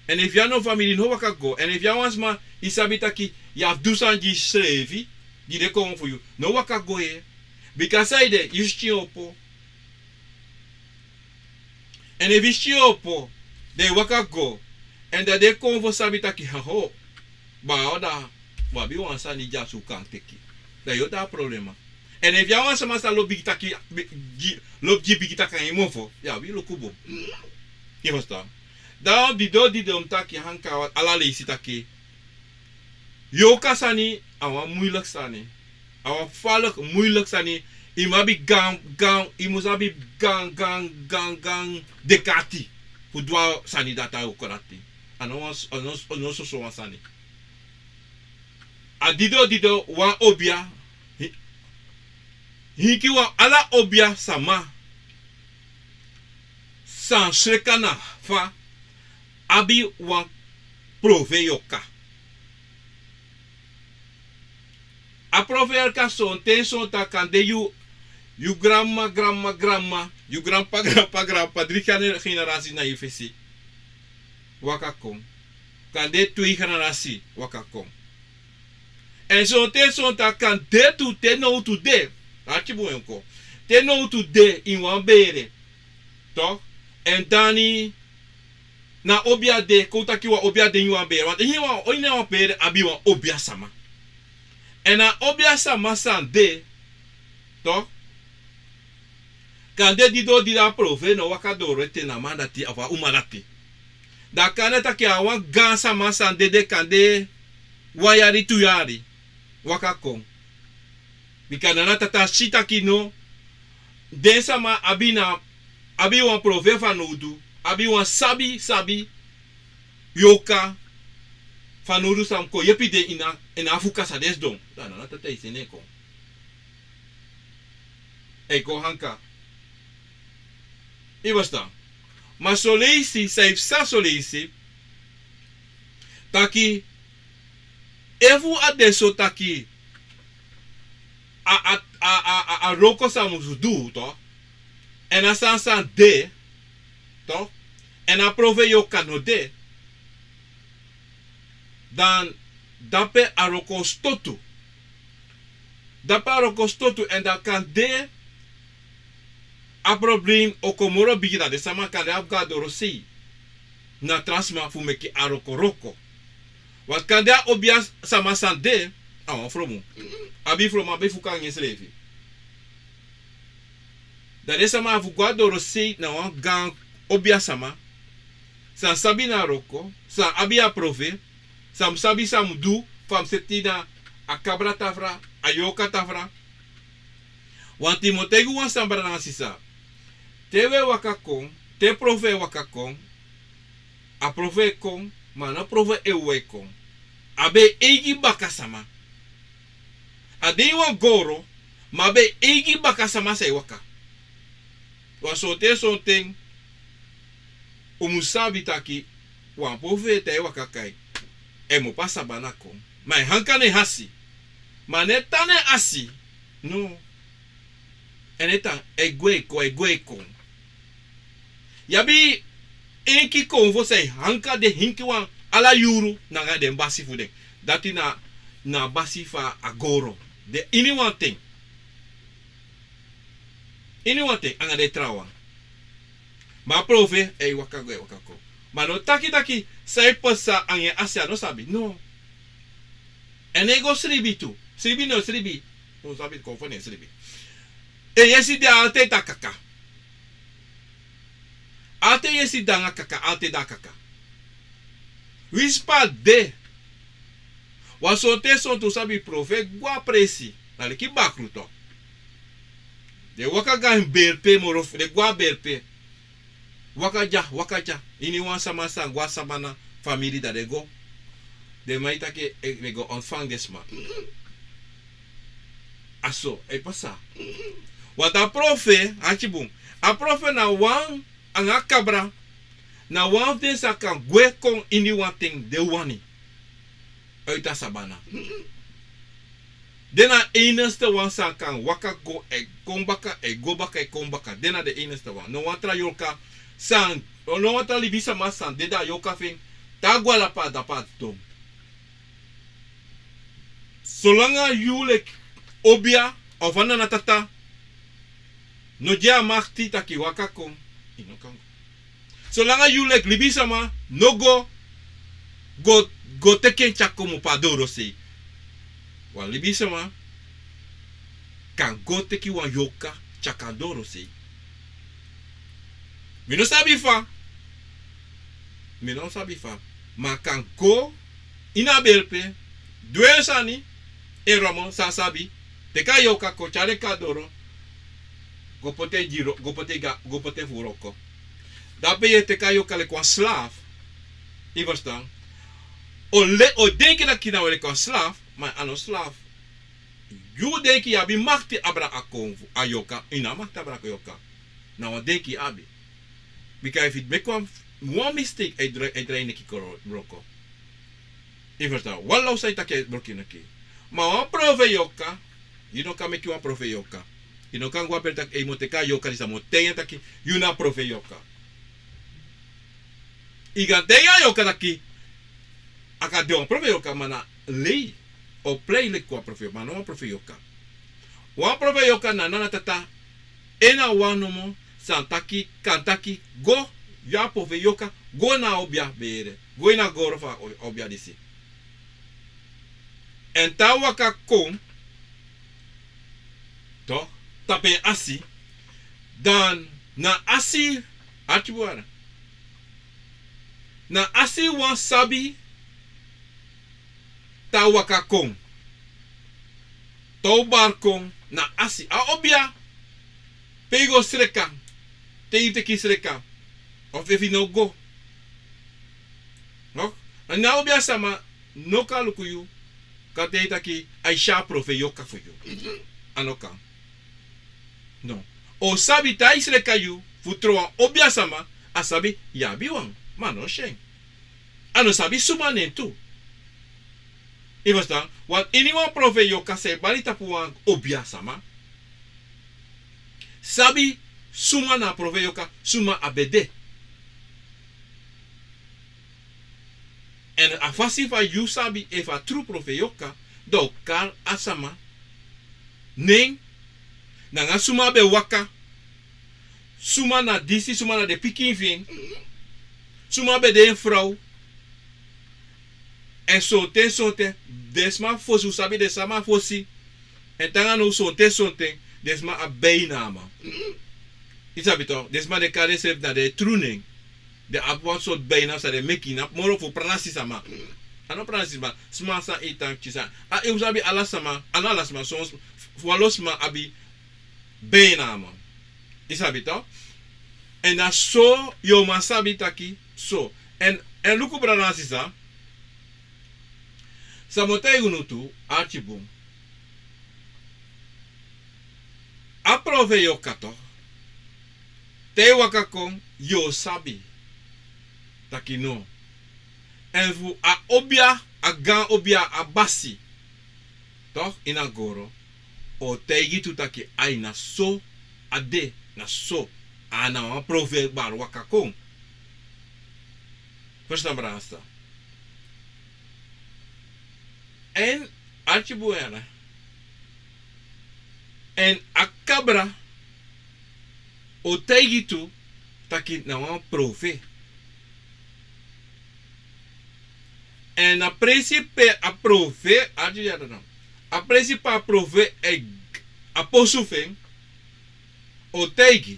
Èn efu yu a no famili, no waka go. Èn efu yu a wan sma, yu sabi taki yu abi du sani gi yusrefi, gi den kon fu yu, no waka go. Bika san ede, yu skin opo. Èn efu yu skin opo, dan yu waka go. Èn dan den kon fu sabi taki, haho, baa, da wi abi wan sani dya san un kan teki. Dan yu o de a problema. Èn efu yu a wan sama san lobi taki, lobi gi bigi taki nanga en mofo, yu abi luku bun. Yu e ferstan? Dan didon didon mi taki, hanka, ala leisi taki, yorka sani a wan muiliki sani. A wan faliki muiliki sani. Yu mus abi gan, gan, yu mus abi gan, gan, gan, gan dek'ati fu du a sani dati, a yorka dati. A no wan, a no, a no soso wan sani. A didon didon wan obia, hi-, hinki wan, ala obia sama san sreka na fa abi wan profe yorka. A profe yorka sonten sonten a kan de yu, yu granmama, granmama, granmama, yu granpa, granpa, granpa, dri genera-, generasi na yu fesi. Waka kon. Kan de tu generasi, waka kon. Èn sonten sonten a kan de tu te nownow tu de. Arki bun, en kon. Te nownow tu de ini wan bere. Toch? Èn dan na obia de, kon taki wan obia de ini wan bere. Want ini wan, ini wan bere abi wan obia sama. Èn a obia sama san de, toch? Kan de didon didon a profe no waka doro ete na a man dati of a uma dati. Dan kan de taki a wan gaansama san dede, kan de wan yari, tu yari. Waka kon. Bika Nana Tata si taki no, den sama abi na, abi wan profe fanowdu, abi wan sabi, sabi yorka fanowdu san mus kon yepi den ini a, ini a fuka san den sidon. Dan Nana Tata e seni en kon. E kon hanka. Yu e ferstan? Ma son leisi, san e psa son leisi, taki, efu a de so taki a, a, a, a, a, a wroko san a musu du, toch? Èn a sani san de, toch? Èn a profe yorka no de, dan dape a wroko o stotu. Dape a wroko o stotu, èn dan kan de a problem o kon moro bigi, dan den sama kan de abi go na dorosei na tra sma fu meki a wroko wroko. Want kan de a obia sama san de, a wan fromu. Abi fromu, abi fuka nanga ensrefi. Dan den sama abi fu go na dorosei na wan gaan obia sama san sabi na wroko, san abi a profe, san mus sabi san a mus du, fa a mus seti na a kabra tafra, a yorka tafra. Want mi o taigi wan sani, brada nanga sisa. Te wi e waka kon, te profe e waka kon, a profe e kon, ma a no profe e wawan e kon. A ben e eigi baka sama. A de ini wan goro, ma a ben e eigi baka sama san e waka. Wan sonten sonten un mus sabi taki wan profe, te a e waka kai, a e mu opo a sabana kon. Ma a e hanka na en hasi. Ma a no e tan na en hasi. No. A no e tan, a e gwe e kon, a e gwe e kon. Yu abi enki konfo san e hanka de, enki wan, ala yuru nanga den basi fu den. Dati na, na basi fu a goro. Den ini wanten. Ini wanten anga den trawan. Ma a profe e waka go, e waka kon. Ma a no taki taki san e pasa anga en hasi a no sabi. No. Èn a no e go sribi tu. Sribi no sribi. Un sabi konfo no e sribi. En yesi de altijd a kaka. Altijd yesi de anga kaka, altijd de a kaka. Winsi pe a de. Wan sonten sonten un sabi profe e gwe a presi. Na leki bakru toch. Den e waka go a berpe moro fu, den e gwe a berpe. Waka dya, waka dya. Ini wan sama san gwe a sabana famiri, dan den go. Den man e taki, eh, den go ontvangen den sma. A so e pasa. Want a profe, arki bun. A profe na wan, anga a kabra, na wan fu den san kan gwe kon ini wanten, den wani. Uit a sabana. Den na a enigste wan san kan waka go, e kon baka, e go baka, e kon baka. Den na den enigste wan. No wan tra yorka, San, no wan tra libisama san dede a yorka fu en, te a go a dape, a dape a sidon. Solanga yu leki obia of a nana tata no gi a makti taki waka kon, yu no kan go. Solanga yu leki libisama no go, go, go teki en tyari kon opo a dorosei. Wan libisama kan go teki wan yorka tyari kon a dorosei. Mi no sabi fa, mi no sabi fa, ma a kan go ini a berpe, du en sani, en romo san a sabi, teki a yorka kon tyari en kon a doro, go poti en gi ro-, go poti en gi a, go poti en fu wroko. Dape yu e teki a yorka leki wan slaaf. Yu ferstan? O le-, o denki taki na wan leki wan slaaf, ma a no slaaf. Yu denki yu abi makti abra a kon fu a yorka, yu no abi makti abra a yorka. Na wan denki yu abi. Bika efu yu meki wan, wan mistake, a e drai, a e drai yu neki kon wroko. Yu ferstan? Wan law san yu taki a e broko yu neki. Ma wan profe yorka, yu no kan meki wan profe yorka. Yu no kan go a berpe taki, ei, mi o teki a yorka disi, mi o taigi en taki yu na profe yorka. Yu kan taigi a yorka taki a kan de wan profe yorka, ma na lei, o prei leki wan profe yorka, ma no wan profe yorka. Wan profe yorka na nana tata, en na wan nomo san taki, kan taki go, yu a profe yorka, go na a obia bere, go ini a goro fu a o-, obia disi. Èn te a waka kon, toch, tapu en asi, dan na asi, arki bun, na asi wan sabi te a waka kon. Te a bari kon na asi. A obia pe yu go sreka, te yu teki sreka, of efu yu no go. No? Èn a obia sama no kan luku yu, kan taigi taki a e si a profe yorka fu yu. A no kan. No. O sabi te a e sreka yu fu tron wan obia sama, a sabi yu abi wan, ma a no si en. A no sabi suma nen tu. Yu ferstan? Want iniwan profe yorka san e bari tapu wan obia sama sabi suma na a profe yorka, suma a ben de. Èn a fasi fa yu sabi efu a tru profe yorka, dan o kari a sama nen, nanga suma a ben waka, suma na disi, suma na den pikin fu en, suma ben de en frow. Èn sonten, sonten, den sma fosi, un sabi den sama fosi. Èn te nanga now sonten, sonten, den sma abi bijnamen. Yu sabi toch, den sma di e kari densrefi na den tru nen, den abi wan sortu bijnaam san den meki, na moro fu pranasi sama. A no pranasi sama, sma san e tan kisi. A, un sabi ala sama, a no ala sama, son, fu wan lo sma abi bijnamen. Yu sabi toch? Èn na so yu o man sabi taki so. Èn, èn luku brada nanga sisa, san mi o taigi unu tu, arki bun. A profe yorka toch, te yu waka kon, yu o sabi taki no. Èn fu a obia, a gaan obia, a basi, toch, ini a goro, o taigi tu taki ai, na so a de, na so. A na wan profe bari waka kon. Ferstan, brada nanga sisa? Èn, arki bun, yere. Èn a kabra o taigi tu taki na wan profe. Èn a presi pe a profe, arki, yere no. A presi pe a profe e, a posu fu en, o taigi.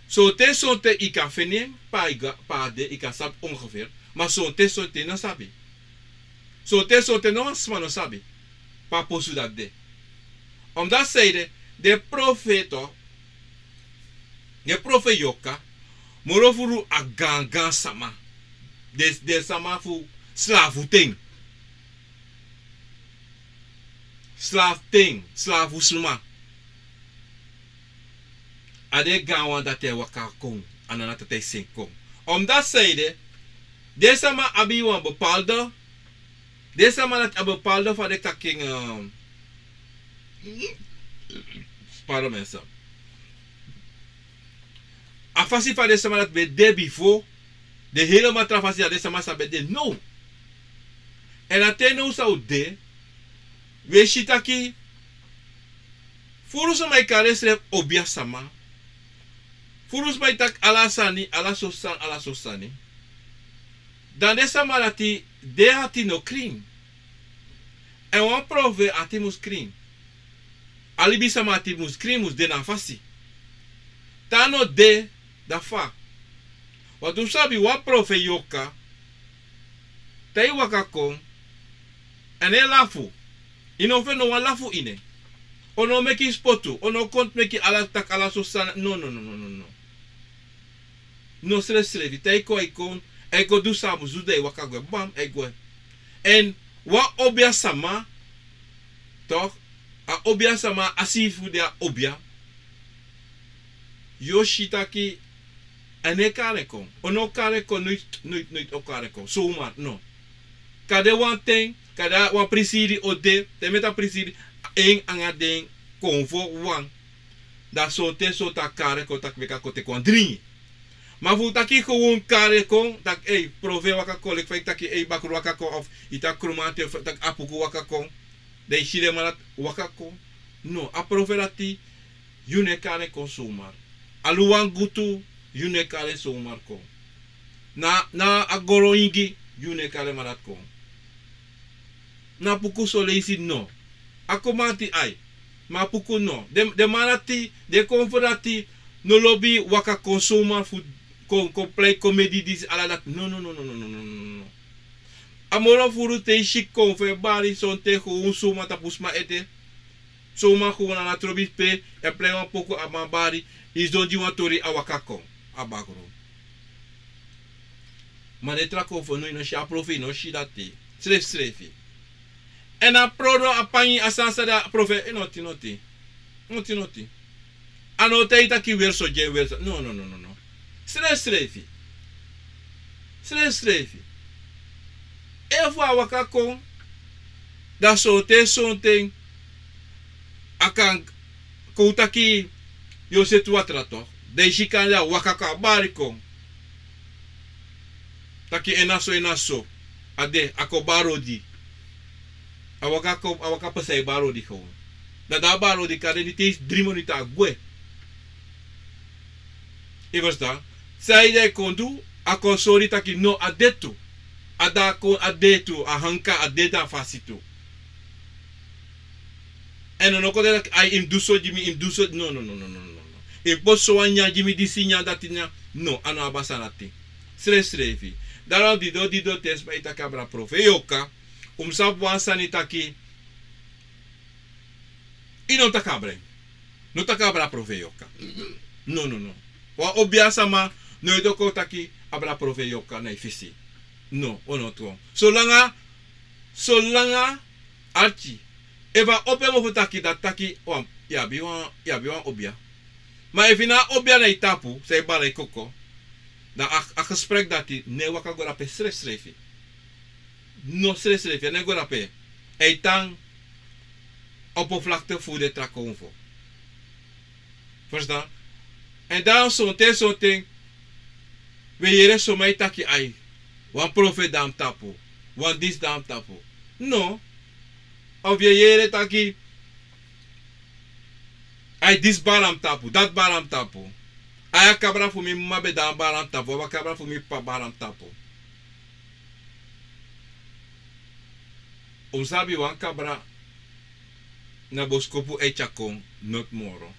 Sonten, sonten yu kan feni en pe a de, yu kan sabi ongeveer. Ma sonten, sonten yu no sabi. Sonten, sonten no wan sma no sabi pe a posu dati de. Omdati san ede, den profe toch, den profe yorka moro furu a gaangaan sama. Den, den sama fu slafu ten. Slafu ten, slafu suma. A den gaanwan dati e waka kon, a no na tata e seni kon. Omdati san ede, den sama abi wan bepaalde, den sama dati abi bepaalde fa den kan, eh, pardon, mensen. a fasi fa den sama dati ben de bifo, den heri wan tra fasi dan den sama san ben de now. Èn a ten now san un de, wi e si taki furu sama e kari ensrefi obiasama. Furu sama e taki ala sani, ala sosi sani, ala sosi sani. Dan den sama dati, den ati no krin. Èn wan profeti ati mus krin. A libisama ati mus krin, mus de na a fasi. Te a no de, dan fa? Wantu un sabi wan profeti yoka, te a e waka kon, a no e lafu. Ini en fen no wan lafu ini en. O no meki spotu, o no kon meki ala taki ala sosi sani, no, no, no. No, srefsrefi, te a e kon, a e kon, a e kon du san a mus du, dan a e waka gwe, bam, a e gwe. Èn wan obiasama, toch, a obiasama, a sibi fu de a obia. Yu o si taki a no e kari en kon. O no kari en kon, noiti, noiti, noiti o kari en kon. Zomaar, no. Kande wan ten, kande wan prisiri o de, te meti a prisiri, en anga den konfo wan. Dan sonten sonten a kari en kon taki meki a kon teki wan dringi. Ma fu taki gewoon kari en kon, taki ei, profeti waka kon, leki fa yu taki ei, bakru waka kon, of yu taki kruman te, taki apuku waka kon. Dan yu si den man dati waka kon. No, a profeti dati, yu no e kari en kon zomaar. Aluwan gutu, yu no e kari en zomaar kon. Na, na a gron ingi, yu no e kari en man dati kon. Na puku soleisi no. A kon mati ai. Ma a puku no. Den, den man dati, den konfo dati, no lobi waka kon zomaar fu kon, kon plei komedi disi ala dati. No, no, no. A moro furu te yu si konfo e bari, sonten gewoon zomaar tapu sma ete. Zomaar gewoon a no trobi pe, e plei wan poku a man bari, yu sidon gi wan tori a waka kon, a bakru. Ma den tra konfo no, yu no si a profeti, yu no si dati. Srefsrefi. Èn a prodo a pangi a sani san de a profeti, e noti, noti. Noti, noti. A no o taigi taki weri so gi en, weri so. No, no, no, no, no. Srefsrefi. Srefsrefi. Efu a waka kon, dan sonten sonten a kan kon taki yu o seti watra toch. Dan yu si kande a waka kon a bari kon. Taki en na so, en na so. A de, a kon bari odi. A waka kon, a waka pasa e bari odi gewoon. Dan a bari odi kande niti dri minutu a gwe. Yu e ferstan? San a e kon du, a kon sori taki no, a de tu. A da kon, a de tu, a hanka, a de, dan a fasi tu. Èn no, no kon taki ai, yu mus du so gi mi, yu mus du so, no, no. Yu mus poti so wan nyan gi mi, disi nyan, dati nyan. No, a no abi a sani dati. Srefsrefi. Daarom didon, didon te sma e taki abra profeti yoka, un mus sabi wan sani taki yu no taki abra en. No taki abra profeti yoka. No, no, no. Wan obiasama no e du kon taki abra profeti yoka na yu fesi. No, o no tu. Solanga, solanga arki. Efu a opo en mofu taki, dati taki wan, yu abi wan, yu abi wan obia. Ma efu na obia na yu tapu, san e bari koko, dan a, a gesprek dati no e waka go drape srefsrefi. No, srefsrefi, a no e go drape. A e tan oppervlakte fu den tra konfo. Ferstan? Èn dan sonten sonten wi e yere soma e taki ai, wan profeti de na mi tapu, wan disi de na mi tapu. No. Of yu e yere taki ai, disi bari na mi tapu, dati bari na mi tapu. Ai, a kabra fu mi m'ma ben de na bari na mi tapu, a kabra fu mi p'pa bari na mi tapu. Un sabi wan kabra na boskopu e tyari kon, noti moro.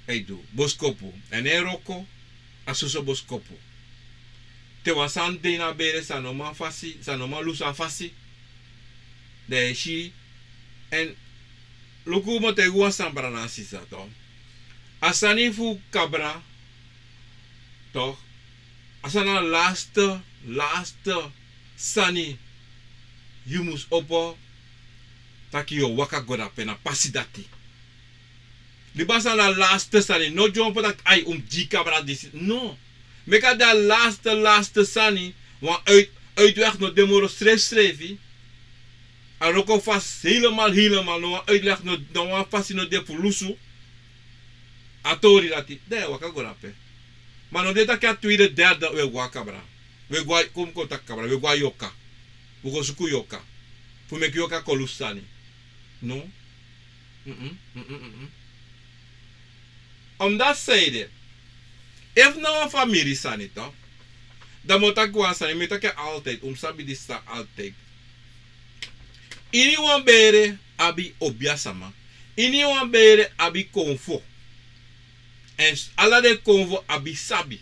A e du boskopu, a no e wroko, a soso boskopu. Te wan sani de ini a bere san no man fasi, san no man lusu a fasi, dan yu e si. Èn luku, mi o taigi wan sani, brada nanga sisa, toch. A sani fu kabra, toch, a sani na a laatste, laatste sani yu mus opo taki yu o waka go drape, na pasi dati. Libi, a sani na a laatste sani. No dyompo taki ai, un mus gi kabra disi. No. Meki a de a laatste, laatste sani. Wan uit, uitweg no de moro, srefsrefi. A wroko fasi helemaal, helemaal. No wan uitweg no, no wan fasi no de fu lusu a tori dati. Dan yu e waka go drape. Ma no de taki a tweede, derde, we go a kabra. We go a, kon, kon taki kabra, we go a yoka. We go suku yoka. Fu meki yoka kon lusu sani. No. Mm-mm, mm-mm, mm-mm. Omdat zij de, efu na wan famiri sani toch, dan mi o taki wan sani, mi e taki altijd, un mus sabi disi sani altijd. Iniwan bere abi obiasama. Iniwan bere abi konfo. Èn ala den konfo abi sabi.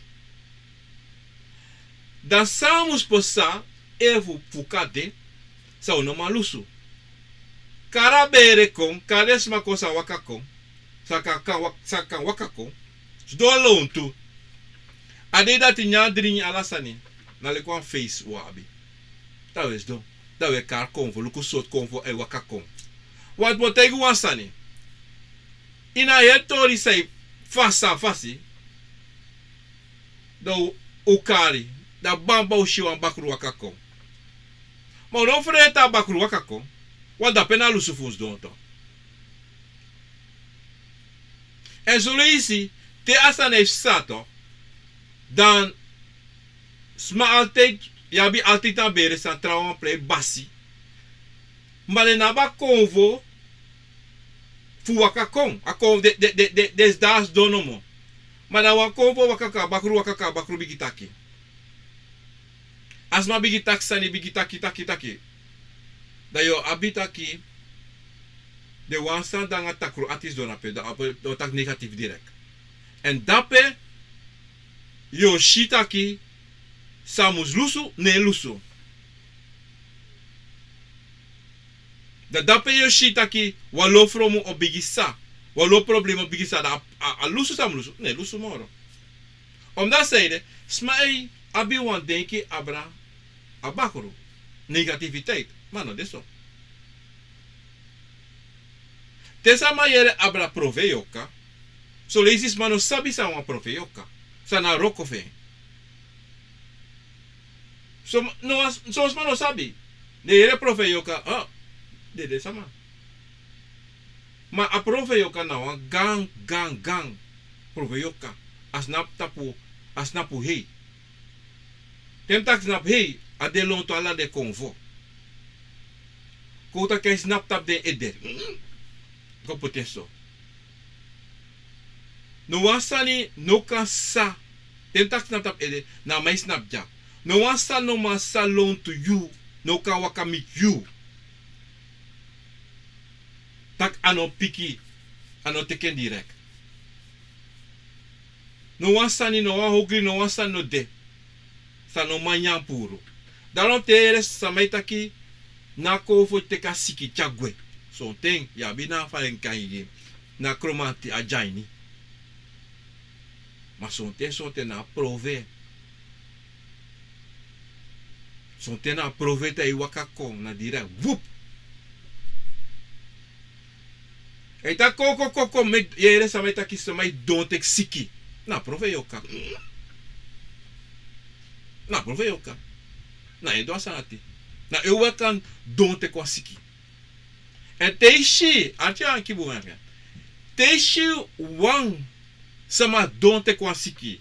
Dan san a mus pasa efu fuka de, san un no man lusu. Kari a bere kon, kari den sma kon san waka kon, san kan, kan wak-, san kan waka kon, sidon lontu. A dei dati nyan, dringi, ala sani, na leki wan feisi un abi. Dan we sidon, dan we kari konfo, luku sortu konfo e waka kon. Want mi o taigi wan sani. Ini a heri tori san e fasi san fasi, dan un kari, dan bamba un si wan bakru waka kon. Ma un no frede a bakru waka kon, want dape na lusu fu un sidon tu. Èn son leisi, te a sani e psa tu, dan sma altijd, yu abi altijd a bere san trawan plei basi. Ma den no abi a konfo fu waka kon. A kon, den, den, den, den, den sidon a sidon nomo. Ma dan wan konfo waka kon, a bakru waka kon, a bakru bigin taki. A sma bigin taki sani, bigin taki, taki, taki. Dan yu o abi taki den wani sani de nanga takru ati sidon ape, dan ape, dan o taki negatief direct. Èn dape yu o si taki san mus lusu, no e lusu. Dan dape yu o si taki wan lo fromu o bigin psa, wan lo problema o bigin psa, dan a, a, a lusu san mus lusu, no e lusu moro. Omdat zij de, sma e abi wan denki abra a bakru. Negativiteit, ma no de so. Te sama yere abra profeyoka, son leisi sma no sabi san wan profeyoka. San na wroko fu en. Son, no, son sma no sabi. Den yere profeyoka, ah, dede sama. Ma a profeyoka na wan gan, gan, gan profeyoka. A snapu tapu, a snapu hei. Te mi taki snapu hei, a de lontu ala den konfo. Kon un taki a e snapu tapu den ede. Go poti en so. No wan sani no kan psa. Te mi taki snapu tapu ede, na a man e snapu dya. No wan sani no man psa lontu yu, no kan waka miti yu. Tak' a no piki, a no teki en direct. No wan sani, no wan ogri, no wan sani no de san no man nyan puru. Daarom te yu yere sama e taki na a konfo teki a siki tyari gwe. Sonten yu abi na a fa en kan gi na a kromanti a dya ini. Ma sonten, sonten na a prove. Sonten na a prove te a e waka kon na diri a wup. A e taki kon, kon, kon, kon, meki yu yere sama e taki sama e don teki siki. Na a prove yoka. Na a prove yoka. Na yu e du a sani ati. Na yu e waka don teki wan siki. Èn te yu si, ati yu anki bun anga. Te yu si wan sama don teki wan siki,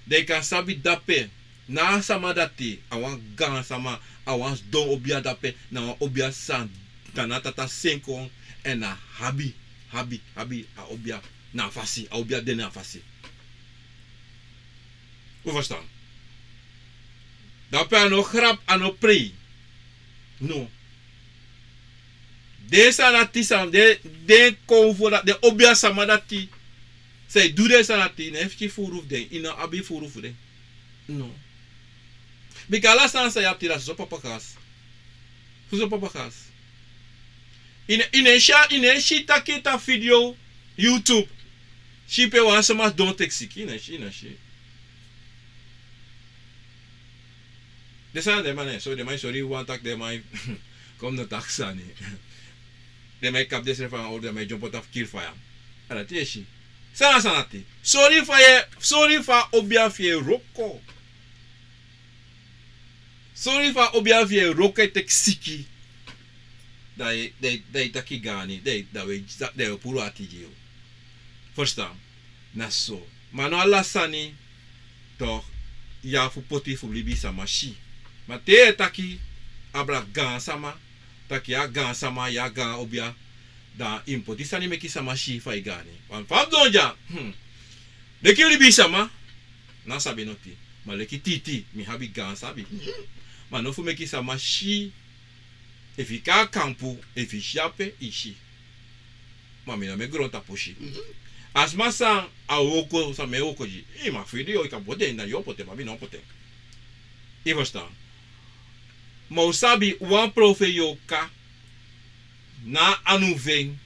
dan yu kan sabi dape na a sama dati a wan gaan sama, a wan sidon obia dape, na wan obia san tan na tata sen kon, èn a abi, abi, abi a obia na a fasi, a obia de na a fasi. Un ferstan? Dape a no grap, a no prei. No. Den sani dati san, den, den konfo dati, den obia sama dati san e du den sani dati, yu no e fiki furu fu den, yu no abi furu fu den. No. Bika ala sani san yu abi tide a soso papa gas. Soso papa gas. Yu no, yu no e si, yu no e si taki a video YouTube, si pe wan sama sidon teki siki, yu no e si, yu no e si. Den sani den man e, so den man e sori wan taki den man e kon no taki sani. Den man e kapu densrefi nanga owru, den man e dyompo tapu kiri faya. A dati yu e si. San na a sani dati? Sori fa yu e, sori fa a obia fu yu e wroko. Sori fa a obia fu yu e wroko e teki siki. Dan yu, dan yu, dan yu taki gaani, dan yu, dan wi, dan yu puru ati gi yu. Ferstan? Na so. Ma no ala sani Toch, yu abi fu poti fu libisama si. Ma te yu e taki abra gaansama, taki yu a gaansama, yu a gaan obia, dan yu mus poti sani meki sama si fa yu gaani. Wan fa mi don dya, hmm. Leki libisama, na sabi noti. Ma leki titi, mi abi gaan sabi. Ma no fu meki sama si, efu yu kon a kampu, efu yu si ape, yu si. Ma mi no meki grontapu si. A sma san a wroko, san mi e wroko gi, yu man firi yu, yu kan poti en, dan yu o poti en, ma mi no o poti en. Yu ferstan? Ma un sabi, wan profeiti Yorka, na a anu fu en.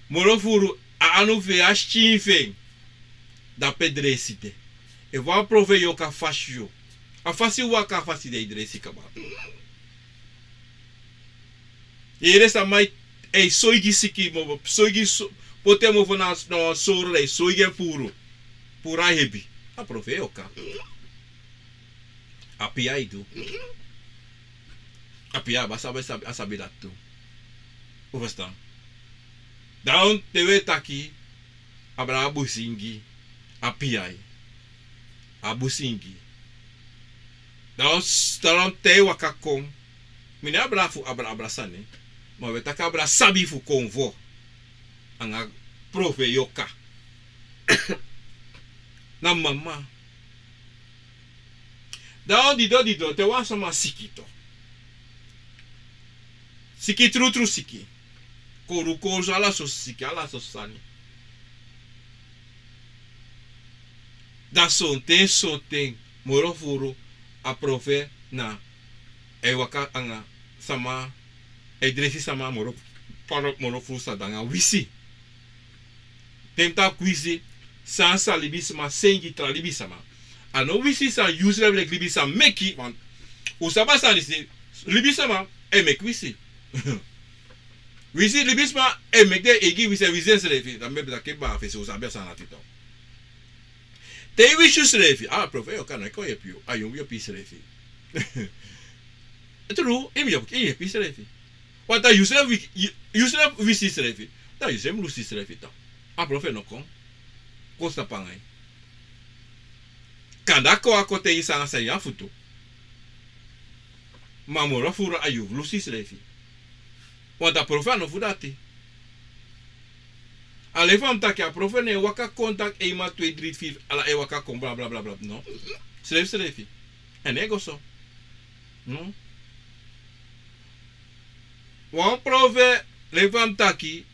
Moro furu, a anu fu en, a skin fu en. Dape dresi de. Efu wan profeiti Yorka fasi yu, a fasi waka, a fasi de, yu dresi kaba. Yere sama e soigi siki, mo soigi so-, poti en mofo na, na wan soro, dan e soigi en puru. Puru a hebi. A profeiti Yorka. A pia e du. A pia, a sabi, a sabi, a sabi dati tu. Un ferstan? Dan te wi e taki, abra a busingi, a pia e. A busingi. Dan, dan te yu waka kon, mi no e abra fu abra, abra sani. Ma wi e taki abra sabi fu konfo. Anga profeiti Yorka. Na mama. Dan dido, dido, te wan sama siki tu. Siki, trutru siki. Koru, koru, so ala sosi siki, ala sosi sani. Dan sonten, sonten, moro furu, a profeiti na, a e waka anga sama, a e dresi sama moro, moro furu, san de anga wisi. Te mi taki wisi, san, san libisma seni gi tra libisma. A no wisi san yusrefi leki libisma meki, want un sabi san disi, libisma e meki wisi. Wisi, libisma e meki den eigi wisi, wisi ensrefi. Dan mi e taki baka fesi, un sabi a sani dati tu. Te yu wisi yusrefi, a profeiti Yorka no e kon yepi yu, a yu yepi yusrefi. Tru, yu mus yepi, yu yepi yusrefi. Want a yusrefi wi-, yu-, yusrefi wisi yusrefi, dan yusrefi mus lusu yusrefi tu. A profeiti no kon, kon stapu anga yu. Kande a kon, a kon taigi yu san, san yu abi fu du. Ma moro furu a yu lusu yusrefi. Want a profeiti a no fu dati. A leki fa mi taki, a profeiti no e waka kon taki, ei, ma tu, dri, feifi, ala e waka kon, bla, bla, bla, bla. No. Srefsrefi. A no e go so. No. Wan profeiti, leki fa mi taki,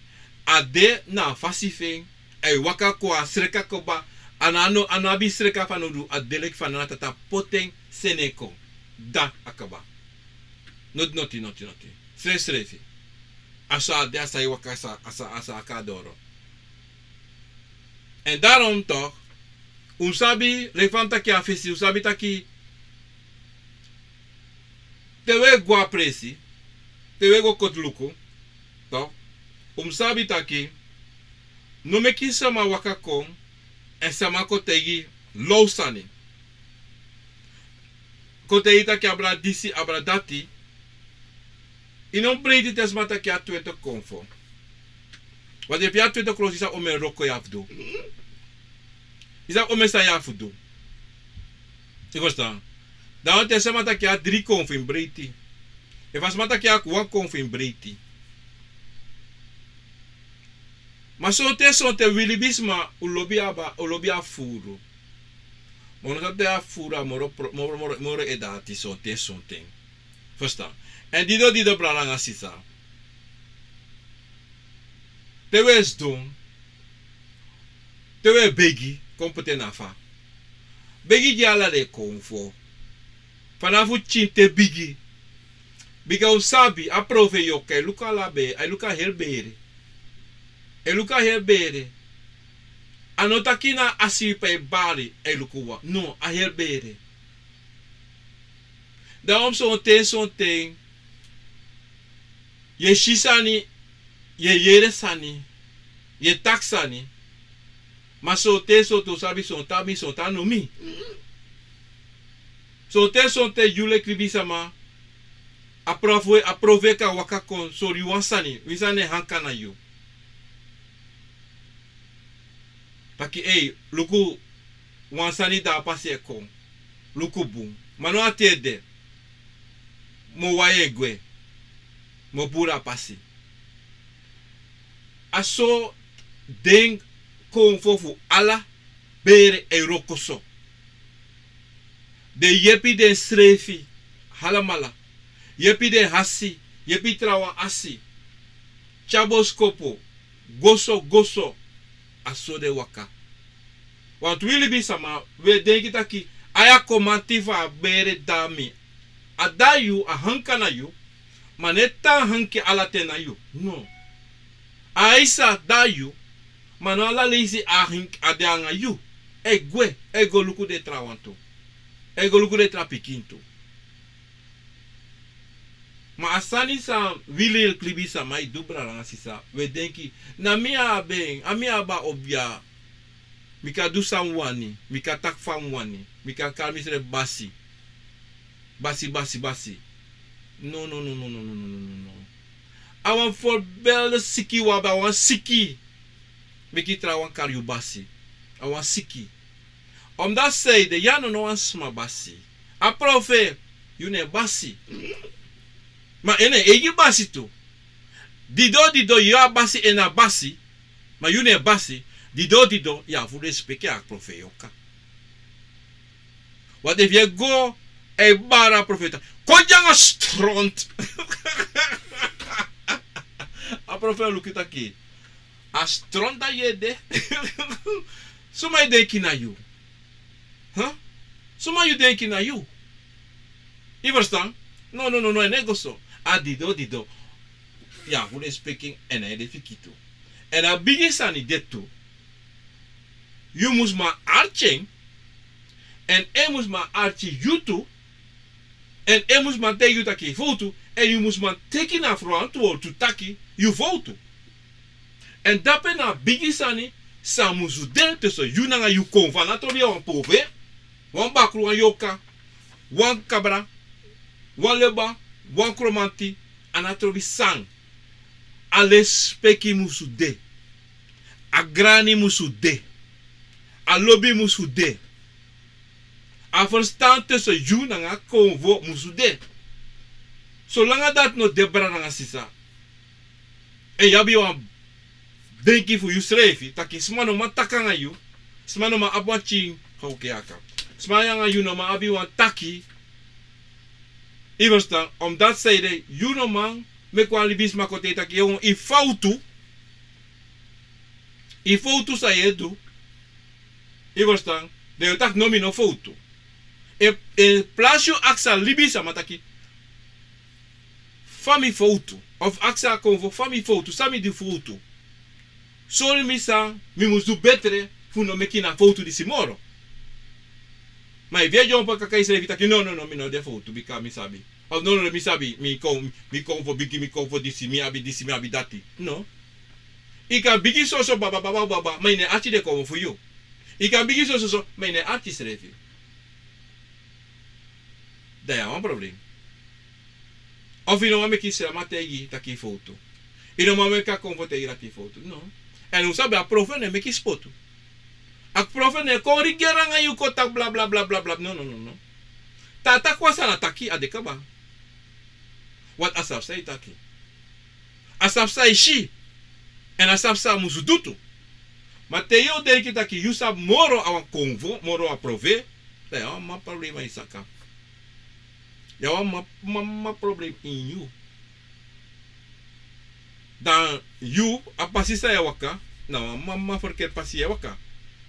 a de na a fasi fu en, a e waka kon, a sreka kaba, a no, a no, a no abi sreka fanowdu, a de leki fa a nana tata poti en, seni en kon. Dan a kaba. Noti, noti, noti, noti. Srefsrefi. A so a de, a sa e waka, a sa, a sa, a sa kon doro. En daarom toch, un mus sabi, leki fa mi taki a fesi, un mus sabi taki, te un e go a presi, te un e go koti luku, toch, un mus sabi taki, no meki sama waka kon, èn sama kon taigi yu law sani. Kon taigi yu taki abra disi, abra dati. Yu no mus breiti te sma taki yu abi twenti konfo. Want efu yu abi twenti konfo, yu sabi omeni wroko yu abi fu du. Yu sabi omeni sani yu abi fu du. Yu ferstan? Dan te sma taki yu abi dri konfo, yu mus breiti. Efu a sma taki yu abi wan konfo, yu mus breiti. Ma sonten, sonten wi libisma, un lobi abi, un lobi abi furu. Ma un no sabi taki a furu a moro pro-, moro, moro, moro e dati sonten, sonten. Ferstan? Èn dido, dido, brada nanga sisa. Te un e sidon, te un e begi, kon poti en na fa. Begi gi ala den konfo. Fanafu pikin te bigi. Bika un sabi, a profeiti Yorka e luku ala be-, a e luku a heri bere. A e luku a heri bere. A no taki na a sibi pe a e bari, a e luku wan. No, a heri bere. Dan un mus sonten, sonten. Yu e si sani, yu e yere sani, yu e taki sani. Ma sonten, sonten un sabi, sonten a mi, sonten a no mi. Sonten, sonten yu leki libisma, a profeiti, a profeiti kan waka kon sori yu wan sani, winsi a no e hanka na yu. Taki, ei, luku, Wan sani de a pasi e kon. Luku bun. Ma no a ten ede. Mi o wai en gwe. Mi o puru a pasi. A so den konfo fu ala bere e wroko so. Den yepi densrefi alamala. Yepi den asi. Yepi trawan asi. Tyari boskopu. Go so, go so. A so den waka. Wantu wi libisama, wi e denki taki, a ya komanti fu a bere de na mi. A de na yu, a hanka na yu. Ma no e tan hanki ala ten na yu. No. A aisi de na yu. Ma no ala leisi a hanki a de anga yu. E gwe, e go luku den trawan tu. E go luku den tra pikin tu. Ma a sani san wi leli libisama e du, brada nanga sisa, wi e denki, na mi abi en, a mi abi a obiya. Mi kan du san mi wani, mi kan taki fa mi wani, mi kan kari misrefi basi. Basi, basi, basi. No, no, no. A wan voorbeeld siki wi abi, a wan siki. Meki trawan kari yu basi. A wan siki. Omdat zij de, ya no, no wan sma basi. A profeet, yu na en basi. Ma en na en eigi basi tu. Dido, dido, yu a basi, en na basi. Ma yu na en basi. Dido, dido, yu abi fu respeki a profeet yorka. Want efu yu e go, e bari a profeet. Kon dya nanga stront. A profeet o luku yu taki. A stront dati yu e de. Suma yu denki na yu? Huh? Suma yu denki na yu? Yu ferstan? No, no, no, no, en no e go so. A dido, dido. Yu abi fu respeki en, en no e de fiki tu. Èn a bigi sani de tu. Yu mus man arki en. Èn en mus man arki yu tu. Èn en mus man taigi yu taki yu fowtu. Èn yu mus man teki na frowantwortu taki yu fowtu. Èn dape na a bigi sani san musu de tusun yu nanga yu konfo. A no trobi yu a wan profeet, wan bakru, wan yorka, wan kabra, wan leba, wan kromanti. A no trobi san. A lespeki musu de. A grani musu de. A lobi musu de. A ferstan tusun yu nanga konfo musu de. Solanga dati no de, brada nanga sisa, èn yu abi wan denki fu yusrefi taki sma no man taki nanga yu. Sma no man abi wan pikin, how ke aka. Sma nanga yu no man abi wan taki. Yu ferstan, omdat zij de, yu no man meki wan libisma kon taigi taki yu fowtu. Yu fowtu san yu e du. Yu ferstan, dan yu o taki no, mi no fowtu. En, en plasi yu aksi a libisama taki fa mi fowtu, of aksi a konfo fa mi fowtu, san mi du fowtu. Sori mi san mi mus du betre fu no meki a fowtu disi moro. Ma efu yu e dyompo kaka yusrefi taki no, no, no, mi no de fowtu bika mi sabi. Of no, no, no, mi sabi, mi kon, mi konfo bigi, mi konfo disi, mi abi disi, mi abi dati. No. Yu kan bigi soso baba, baba, baba, ma yu no e arki den konfo fu yu. Yu kan bigi soso so, ma yu no e arki yusrefi. Dan yu abi wan problem. Of yu no man meki sma taigi yu taki yu fowtu. Yu no man meki a konfo taigi yu taki yu fowtu. No. Èn un sabi a profeet no e meki spotu. A profeet no e kon rigeri nanga yu kon taki bla, bla, bla, bla, bla. No, no, no, no. Te a taki wan sani, a taki, a de kaba. Want a sabi san yu taki. A sabi san yu si. Èn a sabi san a musu du tu. Ma te yu o denki taki yu sabi moro a wan konfo, moro a profeet, dan yu abi wan mama problem ini yu saka. Yu abi wan mama, mama problem ini yu. Dan yu, a pasi san yu e waka, na wan mama ferkeri pasi yu e waka.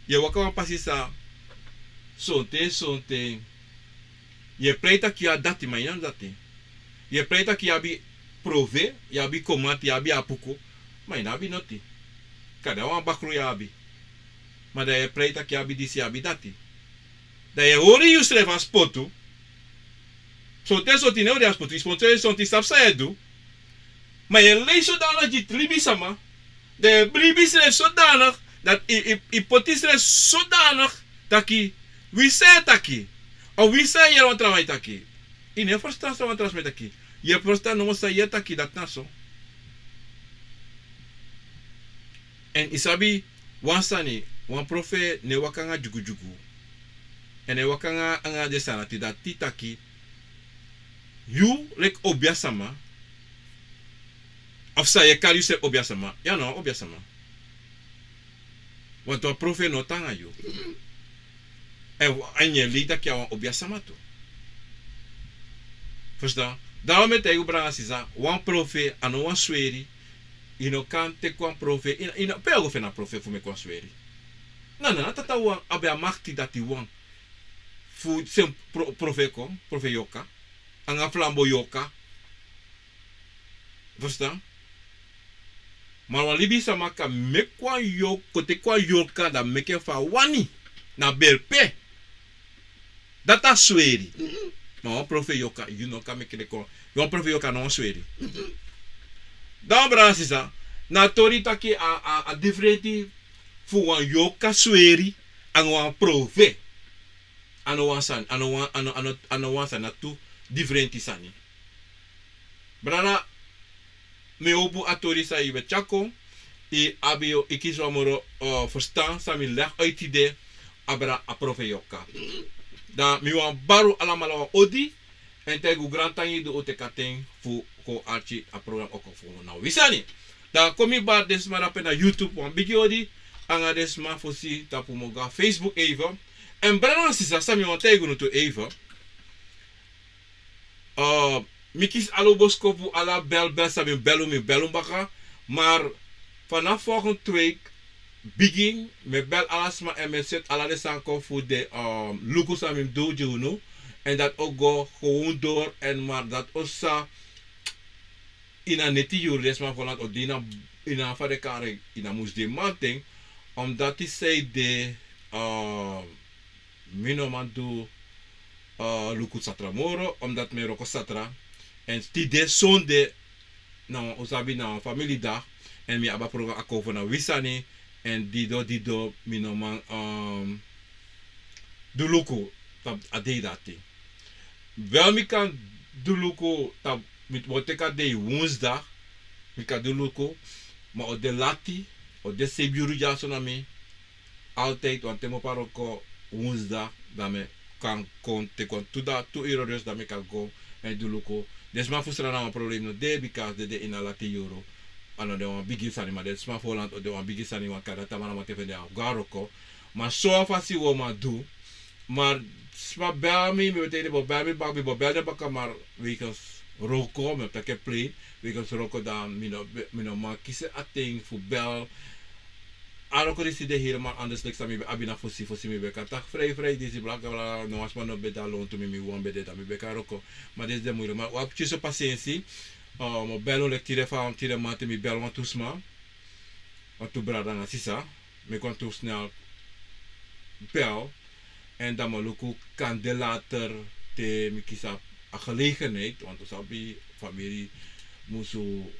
Yu e waka wan pasi san sonten, sonten yu e prei taki yu abi dati, ma yu no abi dati. Yu e prei taki yu abi profeet, yu abi komanti, yu abi apuku, ma yu no abi noti. Kande a wan bakru yu abi. Ma dan yu e prei taki yu abi disi, yu abi dati. Dan yu e hori yusrefi a spotu. Sonten, sonten yu no e hori a spotu, yu spotu, sonten yu sabi san yu e du. Ma yu e lei sodanig gi libisama. Dan yu e bribi yusrefi sodanig dati yu, yu, yu poti yusrefi sodanig taki winsi yu e taki, of winsi yu e yere wan tra man e taki, yu no e ferstan san wan tra sma e taki. Yu e ferstan nomo san yu e taki, dati na so. Èn yu sabi wan sani, wan profeet no e waka nanga dyugudyugu. Èn e waka nanga den sani dati, dati taki yu leki obiasma, of san yu e kari yusrefi obiasma, yu a no wan obiasma. Wantu wan profeti no tan nanga yu. Èn yu e lei taki yu a wan obiasma tu. Ferstan? Dati mi e taigi yu, brada nanga sisa, wan profeti a no wan sweri. Yu no kan teki wan profeti, yu no, pe yu o go feni a profeti fu meki wan sweri? Na, na, na tata wan abi a makti dati wan. Fu sen pro-, profeti kon, profeti yorka, anga flambo yorka. Ferstan? Ma wan libisma kan meki wan yorka, kon teki wan yorka, dan meki en fa a wani. Na bere pe. Dati a sweri. Ma wan profeti yorka, yu no kan meki den kon. Wan profeti yorka no wan sweri. Dan, brada nanga sisa, na tori taki a, a, a difrenti fu wan yorka sweri anga wan profeti. A no wan sani, a no wan, a no, a no, a no wan sani, na tu difrenti sani. Brada, mi e howpu a tori san yu ben tyari kon, yu abi, yu kisi wan moro, eh, ferstan san mi legi uit tide, abra a profeti yorka. Dan mi wani bari un alamala wan odi, èn taigi un grantangi di un teki a ten fu kon arki a program oko fu na wi sani. Dan kon mi bari den sma dape na YouTube wan bigi odi, anga den sma fosi tapu mi o go na Facebook even. Èn brada nanga sisa, san mi wani taigi unu tu even. Eh, mi kisi ala un boskopu, ala bel, bel san mi bel un, mi bel un baka. Maar vanaf volgende week bigin, mi e bel ala sma èn mi e seti ala den sani kon fu den, eh, luku san mi mus du gi unu. Èn dati o go gewoon door, èn maar dati o sa ini a neti yuru, den sma fu Holland o de ini a, ini a fa den kari, ini a musudei mamanten. Omdat yu sabi de, eh, mi no man du, eh, luku satra moro, omdat mi e wroko satra. Èn tide sonde, na wan, un sabi, na wan famili dati, èn mi abi a program oko fu na wi sani, èn dido, dido, mi no man, ehm, du luku tapu a dei dati. Wel, mi kan du luku tapu, mi o teki a dei woensdag, mi kan du luku, ma o de lati, o de seibin yuru dyaso na mi, altijd wanten mi opo a wroko woensdag, dan mi kan kon teki wan tu dei, tu yuru rust, dan mi kan go èn du luku. Den sma fu Sranan wan problem no de, bika den de ini a lati yuru. A no de wan bigi sani, ma den sma fu Holland o de wan bigi sani, want kande tamara mamanten fu den e go na wroko. Ma so a fasi wi o man du. Maar sma bel mi, mi ben taigi den bo bel mi baka, mi bo bel den baka, maar wegens wroko, mi o taki en plain, wegens wroko dan mi no, mi no man kisi a ten fu bel. A wroko disi de helemaal anders leki san mi ben abi na fosi. Fosi mi ben kan taki vrij, vrij, disi blaka, bla, no wan sma no ben de a lontu, mi, mi wan ben de, dan mi ben kan wroko. Ma disi de moeilijk. Ma wi abi tyari so pasensi. Eh, mi o bel unu leki tide fa, tide mamanten mi bel wantu sma. Wantu brada nanga sisa, meki wantu snel bel. Èn dan mi o luku kande later te mi kisi a gelegenheid, want un sabi famiri musu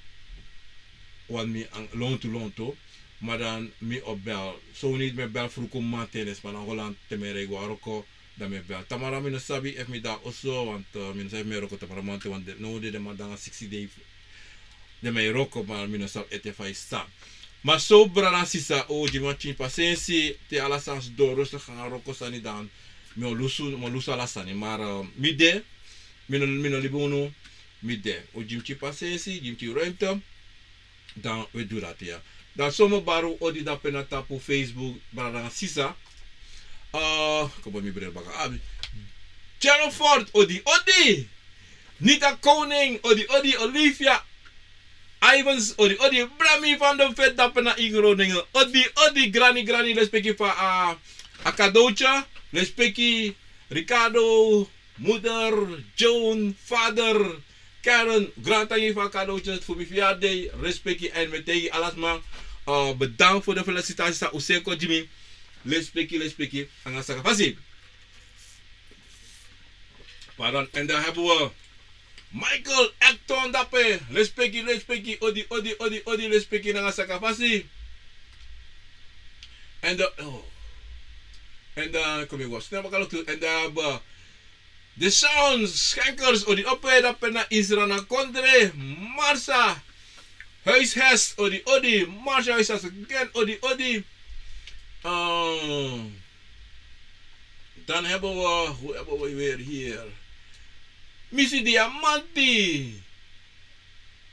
wani mi lontu, lontu. Ma dan mi o bel. So wi no, mi e bel fruku mamanten, den sma na Holland, te mi e rei go na wroko, dan mi e bel. Tamara mi no sabi efu mi de na oso, want, eh, mi no sabi efu mi e wroko tamara mamanten, want den, now den, den man de nanga siksi dei fu den mi e wroko, ma mi no sabi ete fa yu sa. Ma so, brada nanga sisa, un o gi mi wan pikin pasensi, te ala sani sidon rustig nanga wroko sani, dan mi o lusu, mi o lusu ala sani. Maar, eh, mi de, mi no, mi no libi unu, mi de. Un o gi mi pikin pasensi, gi mi pikin ruimte. Dan wi e du dati ya. Dan so mi o bari un odi dape na tapu Facebook, brada nanga sisa. Eh, kon poti mi bril baka. Ah, Jennifer, odi, odi. Nita Koning, odi, odi. Olivia Ivans, odi, odi. Brami van de Vet dape na Groningen. Odi, odi. Grani, grani, lespeki fu a, a cadeautje. Lespeki Ricardo, moeder, Joan, vader, Karen, grantangi fu a cadeautjes fu mi verjaardag. Respeki, èn mi e taigi ala sma, eh, bedankt voor de felicitaties san un seni kon gi mi. Respeki, respeki, nanga sakafasi. Pardon, en dan hebben we Michael Acton dape. Respeki, respeki, odi, odi, odi, odi, respeki, nanga sakafasi. En dan, oh. En dan, kom ik wel snel, maar kan ook, en dan hebben we De Sound Schenkers, odi, opo dape na Israel kondre. Marsa Huishes, odi, odi. Marsa Huishes again, odi, odi. Ehm, Dan hebben we, hoe hebben we weer hier? Missy Diamanti.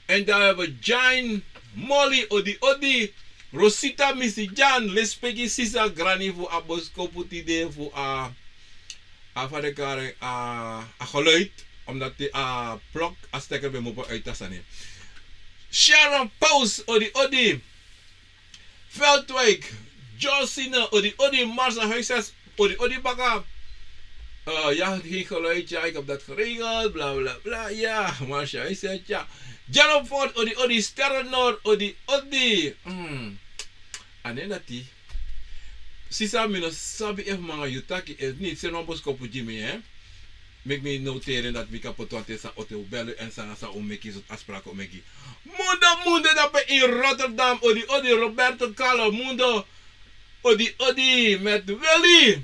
En dan hebben we Jane, Molly, odi odi. Rosita, Missy Jan, lespeki sisa, grani fu a boskopu tide fu a, a fa den kari, a, a geluid. Omdat a klok, a stekker ben mopo uit a sani. Sharon Paus, odi odi. Veldwijk, Josina, odi odi, Marsa Huisarts, odi odi baka. Eh, ja, geen geluid, ja, ik heb dat geregeld, bla bla bla, ja, Marsa Huisarts, ja. Jello Fort, odi odi, Sterrenor, odi odi. Hmm. A nen dati. Sisa, mi no sabi efu mi nanga yu taki, efu niti, seni wan boskopu gi mi, hè. Meki mi noteri en dati mi kan poti wan ten san o te un beli en san, san un meki, sortu afspraak un meki. Mundo, Mundo dape in Rotterdam, odi odi, Roberto Carlo, Mundo, odi odi, met Willy.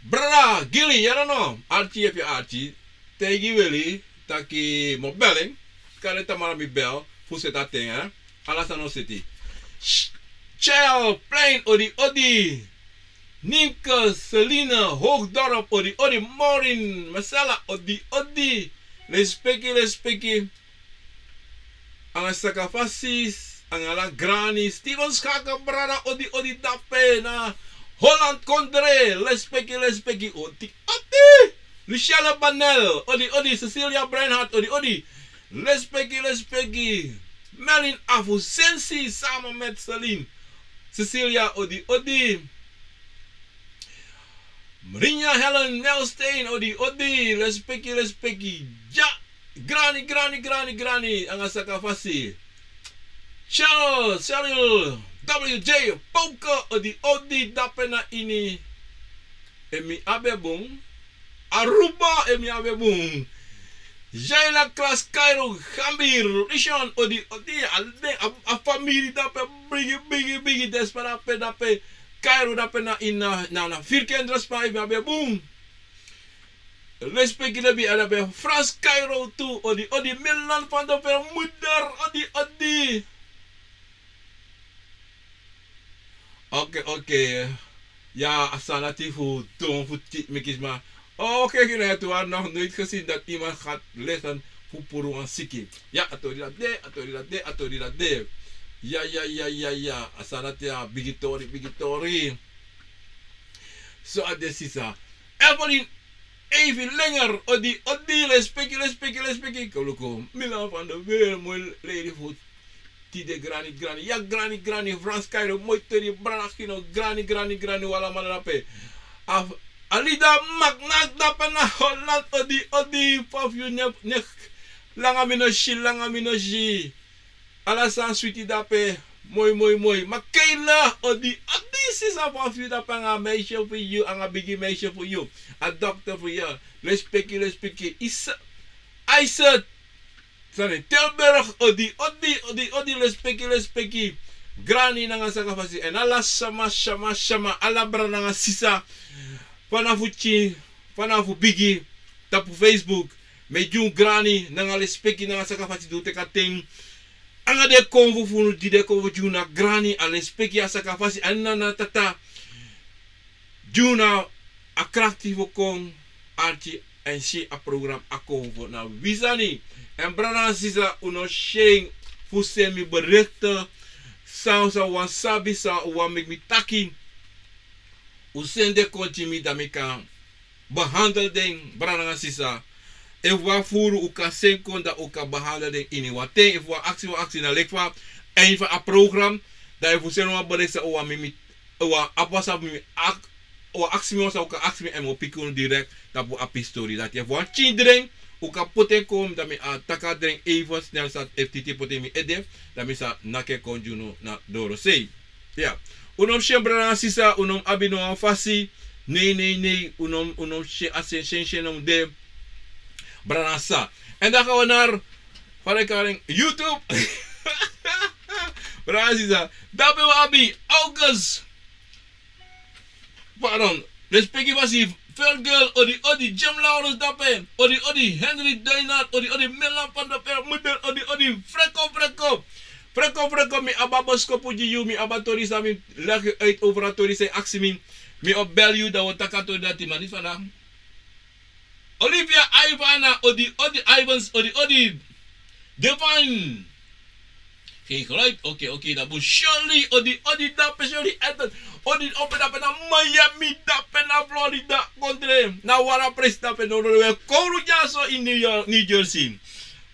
Brada Gili, ya no no, arki yepi arki. Taigi Willy taki mi o beli en. Kande tamara mi bel fu seti a ten, hè. Ala sani o seti. Sh-, Child, Plein, odi odi. Nienke, Celine, Hoogdorp, odi odi. Maureen, Marcella, odi odi. Lespeki, lespeki. Anga Sakafasi, anga ala grani. Steven Schaken, brada, odi odi dape na Holland kondre. Lespeki, lespeki, odi odi. Luciana Banel, odi odi. Cecilia Breinhardt, odi odi. Lespeki, lespeki. Melin Afusensi, samen met Celine. Cecilia, odi odi. Maria Helen Nelstein, odi odi. Lespeki, lespeki. Ja, grani, grani, grani, grani. Anga Sakafasi. Charles, Cheryl, W J, Pauke, odi odi, dape na ini. Emi abi bun. Aruba, emi abi bun. Jaila, Klas, Cairo, Gambir, Rishon, odi odi, a, a, a famiri dape, bigi, bigi, bigi, despa dape, dape, Cairo dape na ini, na, na, na Virkendrospa, emi abi bun. Lespeki, lebi, a dape Frans Cairo tu, odi odi, Milan van der Ver, moeder, odi odi. Oké, oké. Ja, a sani dati fu don fu tiki meki sma. Oké, geen het waar, nog nooit gezien dat iemand gaat liggen fu puru wan siki. Ja, a tori dati de, a tori dati de, a tori dati de. Ja, ja, ja, ja, ja. A sani dati, a bigi tori, bigi tori. So a de, sisa. Evelyn Evi Lenger, odi odi, lespeki, lespeki, lespeki. Koluku, Milan van der Weer, moi lady fu tide, grani, grani. Ja, grani, grani, Frans Cairo, moi tori, brada Gino, grani, grani, grani, wi alamala dape. Af, Alida Maknak dape na Holland, odi odi, fa fu yu, ne, ne, langa mi no si, langa mi no si. Ala sani switi dape, moi, moi, moi. Makela, odi odi, sisa, fa fu yu dape anga a meisje fu yu, anga bigi meisje fu yu, a dokter fu yu. Lespeki, lespeki. Isa, Aisa, sani, Tilburg, odi odi, odi odi, lespeki, lespeki. Grani nanga Sakafasi. Èn ala sama, sama, sama, ala brada nanga sisa. Fanafu pikin, fanafu bigi, tapu Facebook. Mi e gi un grani nanga lespeki nanga Sakafasi, di un teki a ten. Anga den konfo fu unu, di den konfo gi unu na grani, a lespeki, a Sakafasi, a nana tata. Gi unu a krakti fu kon arki èn si a program a konfo na wi sani. Èn brada nanga sisa, un no syen fu seni mi berichten. San, san un wani sabi, san un wani meki mi taki, un seni den kon gi mi, dan mi kan behandel den, brada nanga sisa. Efu wan furu un kan seni kon, dan un kan behandel den ini wan ten. Efu wan aksi, wan aksi na leki fa, èn fa a program, dan efu un seni wan bericht san un wani mi, un wani abi wan sani fu mi, ak-, un wani aksi mi wan sani, un kan aksi mi èn mi o piki unu direct tapu a pistori dati. Efu wan pikin dringi, un kan poti en kon, dan mi e taki a dringi even snel, san efu titi poti mi ede, dan mi sa naki en kon gi unu na dorosei. Ya. Un no mus syen, brada nanga sisa, un no mus abi no wan fasi. Nei, nei, nei, un no, un no mus syen, a syen, syen, syen no mus de. Brada nanga sisa. Èn dan gaan we naar, fa den e kari en, YouTube. Brada nanga sisa. Dape wi abi August. Pardon. Lespeki fasi, Fergel, odi odi, Jim Laurens dape, odi odi, Henry Deinard, odi odi, Milan van der Ver, moeder, odi odi, Freko, Freko. Freko, Freko, mi abi a boskopu gi yu, mi abi a tori san mi legi uit over a tori san yu aksi mi. Mi o bel yu dan wi o taki a tori dati, ma niti fana. Olivia, Ivana, odi odi, Ivans, odi odi. Divine. Geen geluid. Oké, oké, dan bun Shirley, odi odi, dape Shirley Edward. Odi ope dape na Miami, dape na Florida, kondre. Na wara presi dape no no we kouru dyaso in New York, New Jersey.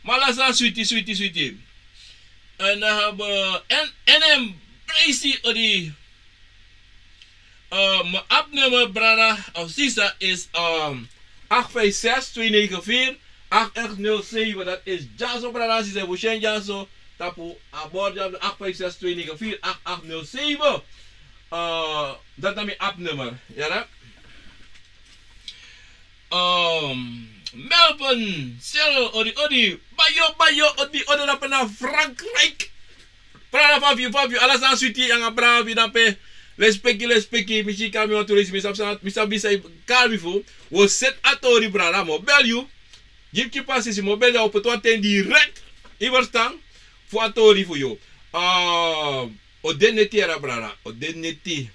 Ma ala sani switi, switi, switi. En dan hebben en en en presi odi. Eh, mijn appnummer, brada of sisa, is, ehm, acht vijf zes twee negen vier acht acht nul zeven. Dat is dyaso, brada, sisa, fu syen dyaso tapu a bord dyaso, acht vijf zes twee negen vier acht acht nul zeven. Eh, dat na mijn appnummer. Ja, dat. Ehm, Melbourne, Cyril, odi odi. Bayo, bayo, odi odi, dape na Frankrijk. Brada, fa fu yu, fa fu yu, ala sani switi, nanga brada fu yu dape. Lespeki, lespeki, mi si kari mi wantu leisi, mi sabi san, mi sabi san yu kari mi fu. Wi o seti a tori, brada, mi o bel yu. Gi mi kip, sisi, mi o bel yu, a o poti wan ten direct. Yu ferstan? Fu a tori fu yu. Ah, o de neti, yere brada, o de neti.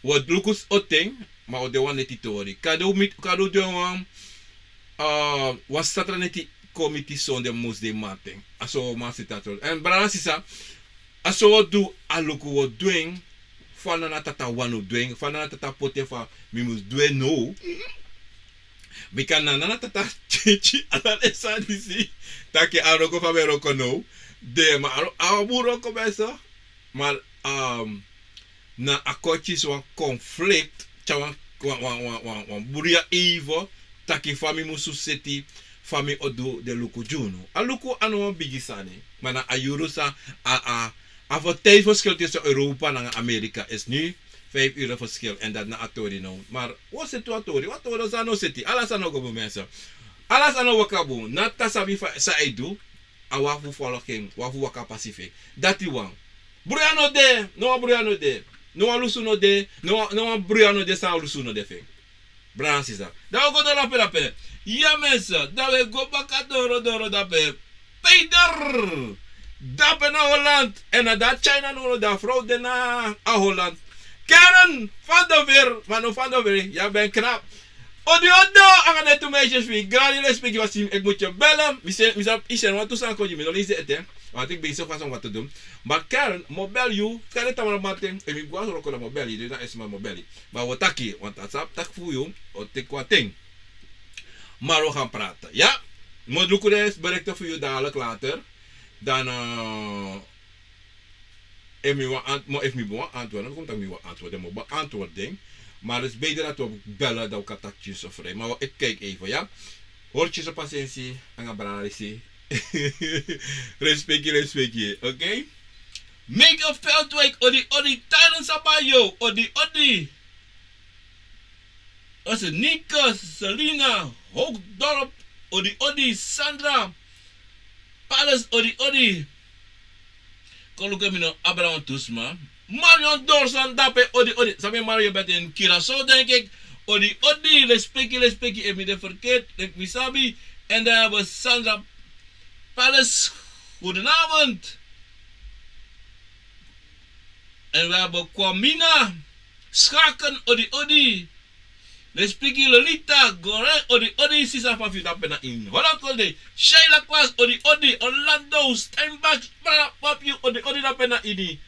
Wi o luku so ten, ma o de wan neti tori. Kande un miti, kande un du en wan, ah, wan satra neti kon miti sonde, musde, mamanten. A so wi o man seti a tori. En brada, sisa, a so wi o du, a luku wi o du en. Fa Nana Tata wani un du en, fa Nana Tata poti en fa mi mus du en now. Bika na Nana Tata tyentyen ala den sani disi. Taki a wroko fa mi e wroko now. De, ma a, a bun wroko ben so. Ma, ehm, na a kon kisi wan conflict, tyari wan, wan, wan, wan, wan, wan bruya even, taki fa mi musu seti, fa mi o du den luku gi unu. A luku a no wan bigi sani, ma na a yuru san, a, a, a fu tijdsverschil tussen Europa nanga Amerika is nu vijf uur verschil, en dat na a tori now. Maar wi o seti wan tori, wan tori san no seti, ala sani o go bun, mensen. Ala sani o waka bun, Nana Tata sabi fa, san a e du, a wani fu follow en, wani fu waka pasi fu en. Dati wan. Bruya no de, no wan bruya no de. No wan lusu no de, no wan, no wan bruya no de, san lusu no de fu en. Brada, sisa. Dan wi o go doro dape, dape. Ya, mensen, dan wi e go baka doro, doro dape. Peter! Dape na Holland. En na dati China now, na dati frow de na a Holland. Karen van der Veer, ma no Van der Veer, ya ben knap. Odi odi, nanga den tu meisjes fu yu, grani, lespeki, wan sani, ik moet je bellen. Mi seni, mi sa, yu seni wantu sani kon gi mi, no leisi ete. Want ik ben zo vast om wat te doen. Maar Karen, mi o bel yu, Karen, tamara mamanten, efu mi go a wroko dan mi o bel yu, dus na esma mi o bel yu. Maar wi o taki, want a sabi taki fu yu o teki wan ten. Maar wi o gaan praten, ya? Mi o luku den berichten fu yu dadelijk later. Dan, eh, efu mi wani ant-, mo, efu mi ben wani antwoord, no, kon taki mi wani antwoord, mi o beantwoord den. Maar dus beter dat we bellen, dan kan taki so vrij. Maar ik kijk even, ya. Hori so, pasensi, nanga brada leisi. Respeki, respeki, oké? Make a Veldwijk, odi odi, Tyrone Sabayo, odi odi. Ose Nika, Selina, Hoogdorp, odi odi, Sandra, Palace, odi odi. Kon luku, mi no abi wan tu sma. Marion Dorson dape, odi odi. San mi e Marion, ben in Curaçao, denk ik. Odi odi, lespeki, lespeki, efu mi de verkeerd, leki mi sabi. En dan hebben we Sandra Palace, goedenavond. En we hebben Kwamina Schaken, odi odi. Lespeki, Lolita Gore, odi odi, sisa, fa fu yu dape na ini Holland kondre. Sheila Klaas, odi odi. Orlando Steinbach, brada, fa fu yu, odi odi dape na ini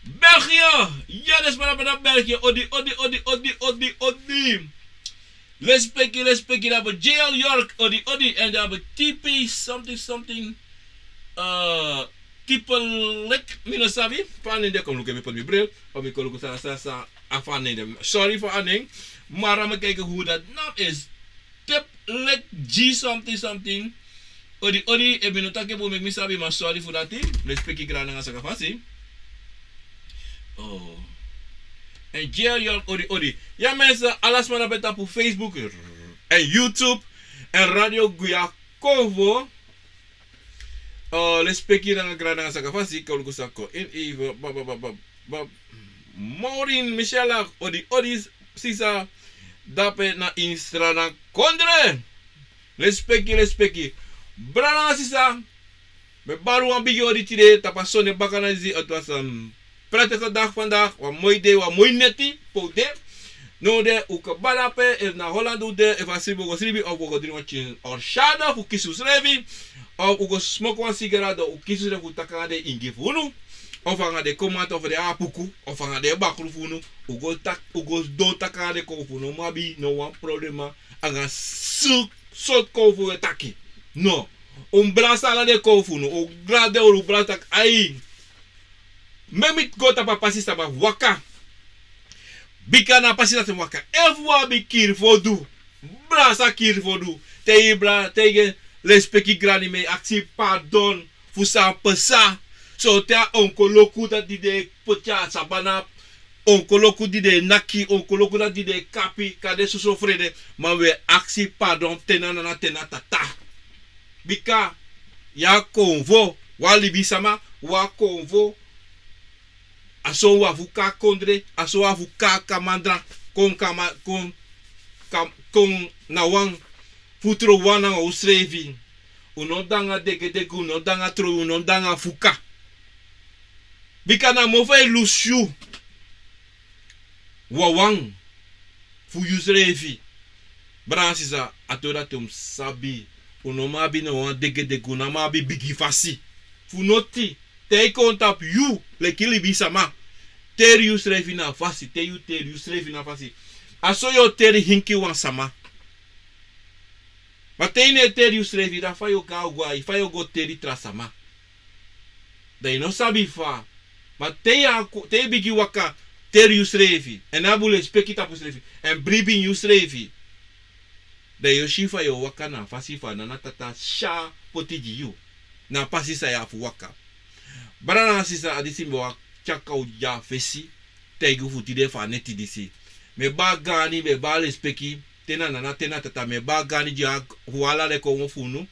België. Ya, den sma dape na België, odi odi, odi odi, odi odi. Lespeki, lespeki, dan hebben we J L York, odi odi, en dan hebben we T P something something. Eh, Tipelik, mi no sabi. Fa a nen de, kon luku, mi poti mi bril. Of mi kon luku san, san, san, a fa a nen de. Sorry fu a nen. Maar laat me kijken hoe dat naam is. Tipelik G something something. Odi odi, efu mi no taki en bun, meki mi sabi, ma sorry fu dati. Lespeki, grani, nanga sakafasi. Oh. En J L York, odi odi. Ya, mensen, ala sma dape tapu Facebook en YouTube en Radio Guya Kovo. Eh, lespeki, nanga grani, nanga sakafasi, kon luku san kon ini even, ba, ba, ba, ba, ba. Maureen Michelle, odi odi, sisa, dape na ini Sranan kondre. Lespeki, lespeki. Brada, sisa, mi e bari wan bigi odi tide, tapu a sonde bakana disi, het was een prettige dag vandaag, wan moi dei, wan moi neti pe un de. No de, un kaba dape, efu na Holland un de, efu a sribi un go sribi, of un go dringi wan pikin horchata fu kisi unsrefi, of un go smoko wan sigara, dan un kisi unsrefi fu taki nanga den ingi fu unu, of nanga den komata, of den apuku, of nanga den bakru fu unu, un go taki, un go sidon taki nanga den kon fu unu, un no mu abi no wan problema anga so, sortu kon fu e taki. No. Un brasa ala den kon fu unu, un brasa den, un brasa taki, ai, meki mi go tapu a pasi san mi abi waka. Bika na a pasi dati mi waka. Efu wan abi kiri fu o du, brasa kiri fu o du. Te yu bra-, te yu e lespeki grani, mi e aksi pardon fu san pasa. Sonten a onkoloku dati di den e poti a sabana, onkoloku di den e naki, onkoloku dati di den e kapi, kande soso frede, ma wi e aksi pardon te na nana te na tata. Bika yu a konfo, wan libisama, wan konfo, a son wan fu kon a kondre, a son wan fu kon a kamandra, kon kama-, kon, kam-, kon na wan fu tron wan nanga unsrefi. Un no de nanga degedege, un no de nanga tron, un no de nanga fuka. Bika na mofo e lusu yu wawan fu yusrefi. Brada nanga sisa, a tori dati un mus sabi. Un no mu abi no wan degedege, un no mu abi bigi fasi fu noti. Te yu kon tapu yu leki libisama, teri yusrefi na fasi, te yu teri yusrefi na fasi. A so yu o teri hinkiwan sama. Ma te yu no e teri yusrefi, dan fa yu o go, fa yu o go teri tra sama? Dan yu no sabi fa. Ma te yu a ku-, te yu bigin waka teri yusrefi, èn abi lespeki tapu yusrefi, èn bribi ini yusrefi, dan yu o si fa yu o waka na a fasi fa a nana tata sa poti gi yu. Na a pasi san yu abi fu waka. Brada nanga sisa, a disi mi ben wani tyari kon gi a fesi, taigi un fu tide fu a neti disi. Mi e bari gaani, mi e bari lespeki, te na nana, te na tata, mi e bari gaani gi a, fu ala den konfo fu unu,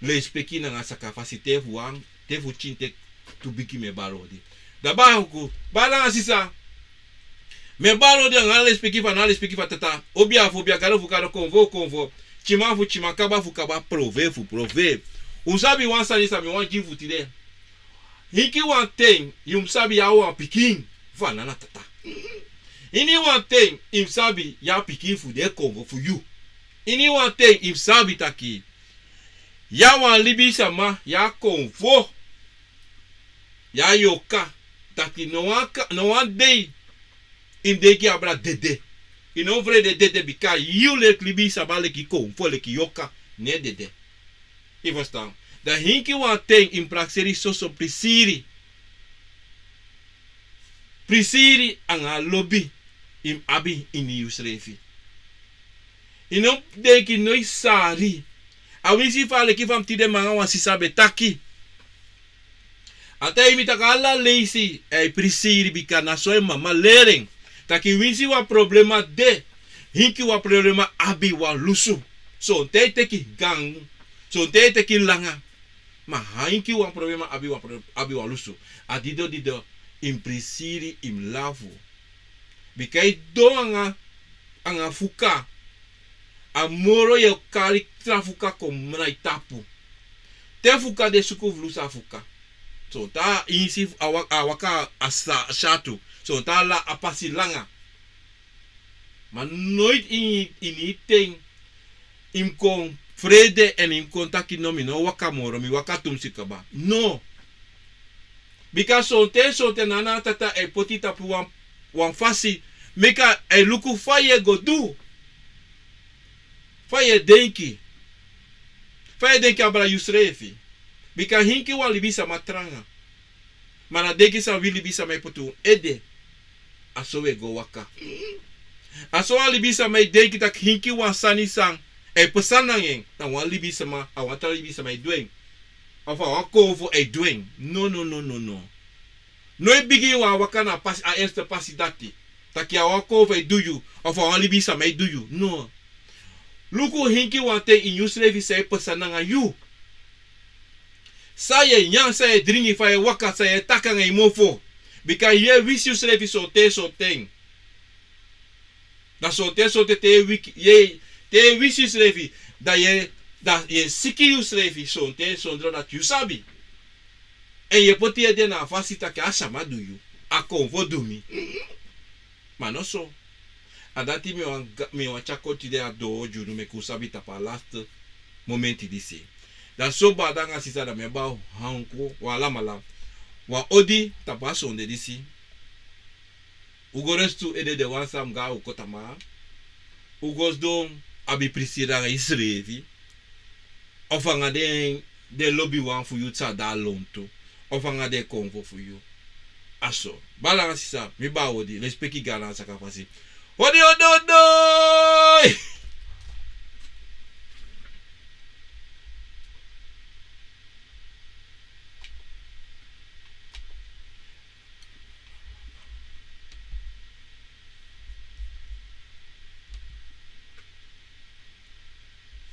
lespeki nanga sakafasi te fu wan, te fu tyin te tu bigi, mi e bari odi. Da bari uku, brada nanga sisa, mi e bari odi anga lespeki fu a nana, lespeki fu a tata, obia fu obia, gado fu gado, konfo fu konfo, tyiman fu tyiman, kaba fu kaba, profe fu profe. Un sabi wan sani san mi wani gi fu tide. Hinkiwan ten yu mus sabi yu a wan pikin fu a nana tata. Iniwan ten yu mus sabi yu a pikin fu den konfo fu yu. Iniwan ten yu mus sabi taki yu a wan libisama, yu a konfo, yu a yorka. Taki no wan ka-, no wan dei yu mus denki yu abra dede. Yu no mus frede dede, bika yu leki libisama, leki konfo, leki yorka, no e dede. Yu ferstan? Dan hinkiwan ten yu mus prakseri soso prisiri. Prisiri anga lobi yu mus abi ini yusrefi. Yu no mus denki noiti sari. Awinsi fa, leki fa mi tide, mi nanga wan sisa ben taki. A taigi mi taki ala leisi a e prisiri, bika na so en mama leri en. Taki winsi wan problema de, hinkiwan problema abi wan lusu. Sonten a e teki gan, sonten a e teki langa. Ma hinkiwan problema abi wan pro-, abi wan lusu. A dido dido, yu mus prisiri, yu mus lafu. Bika yu didon anga, anga fuka, a moro yu o kari tra fuka kon na yu tapu. Te fuka de, suku fu lusu a fuka. Sonten a insi a wa-, a waka a sa-, syatu. Sonten a la-, a pasi langa. Ma noiti ini, ini yu ten yu mus kon frede èn yu mus kon taki no, mi no waka moro, mi waka tumsi kaba. No. Bika sonten, sonten nana tata e poti yu tapu wan, wan fasi, meki a e luku fa yu e go du. Fa yu e denki. Fa yu e denki abra yusrefi. Bika hinkiwan libisama tranga. Ma na denki san wi libisama e poti un ede, a so wi e go waka. A so wan libisama e denki taki hinkiwan sani san e pasa nanga en, na wan libisama, a wan tra libisama e du en. Of a wan konfo e du en. No, no, no, no, no. No e bigin wan waka na a pasi, a erste pasi dati. Taki a wan konfo e du yu, of a wan libisama e du yu. No. Luku hinkiwan ten ini yusrefi san e pasa nanga yu. San yu e nyan, san yu e dringi, fa yu e waka, san yu e taki anga yu mofo. Bika yu e wisi yusrefi sonten, sonten. Da sonten, sonten te yu e wiki, yu e, te yu e wisi yusrefi, da yu e, da yu e siki yusrefi sonten, sondro dati yu sabi. Èn yu e poti yu ede na a fasi taki a sama du yu, a konfo du mi. Ma no so. A dati mi wani tyari koti den a doo gi unu meki un sabi tapu a lasti momenti disi. Dan so baada anga sisa dan mi e bari unu wan alamala wan odi tapu a sonde disi. Un go resti un ede den wan san mi go a un koti a man. Un go sidon abi prisiri anga yusrefi. Of anga den lobiwan fu yu san de a lontu, of anga den konfo fu yu. A so bala anga sisa mi bari odi lespeki gi a na a saka fasi. Odi odi odi.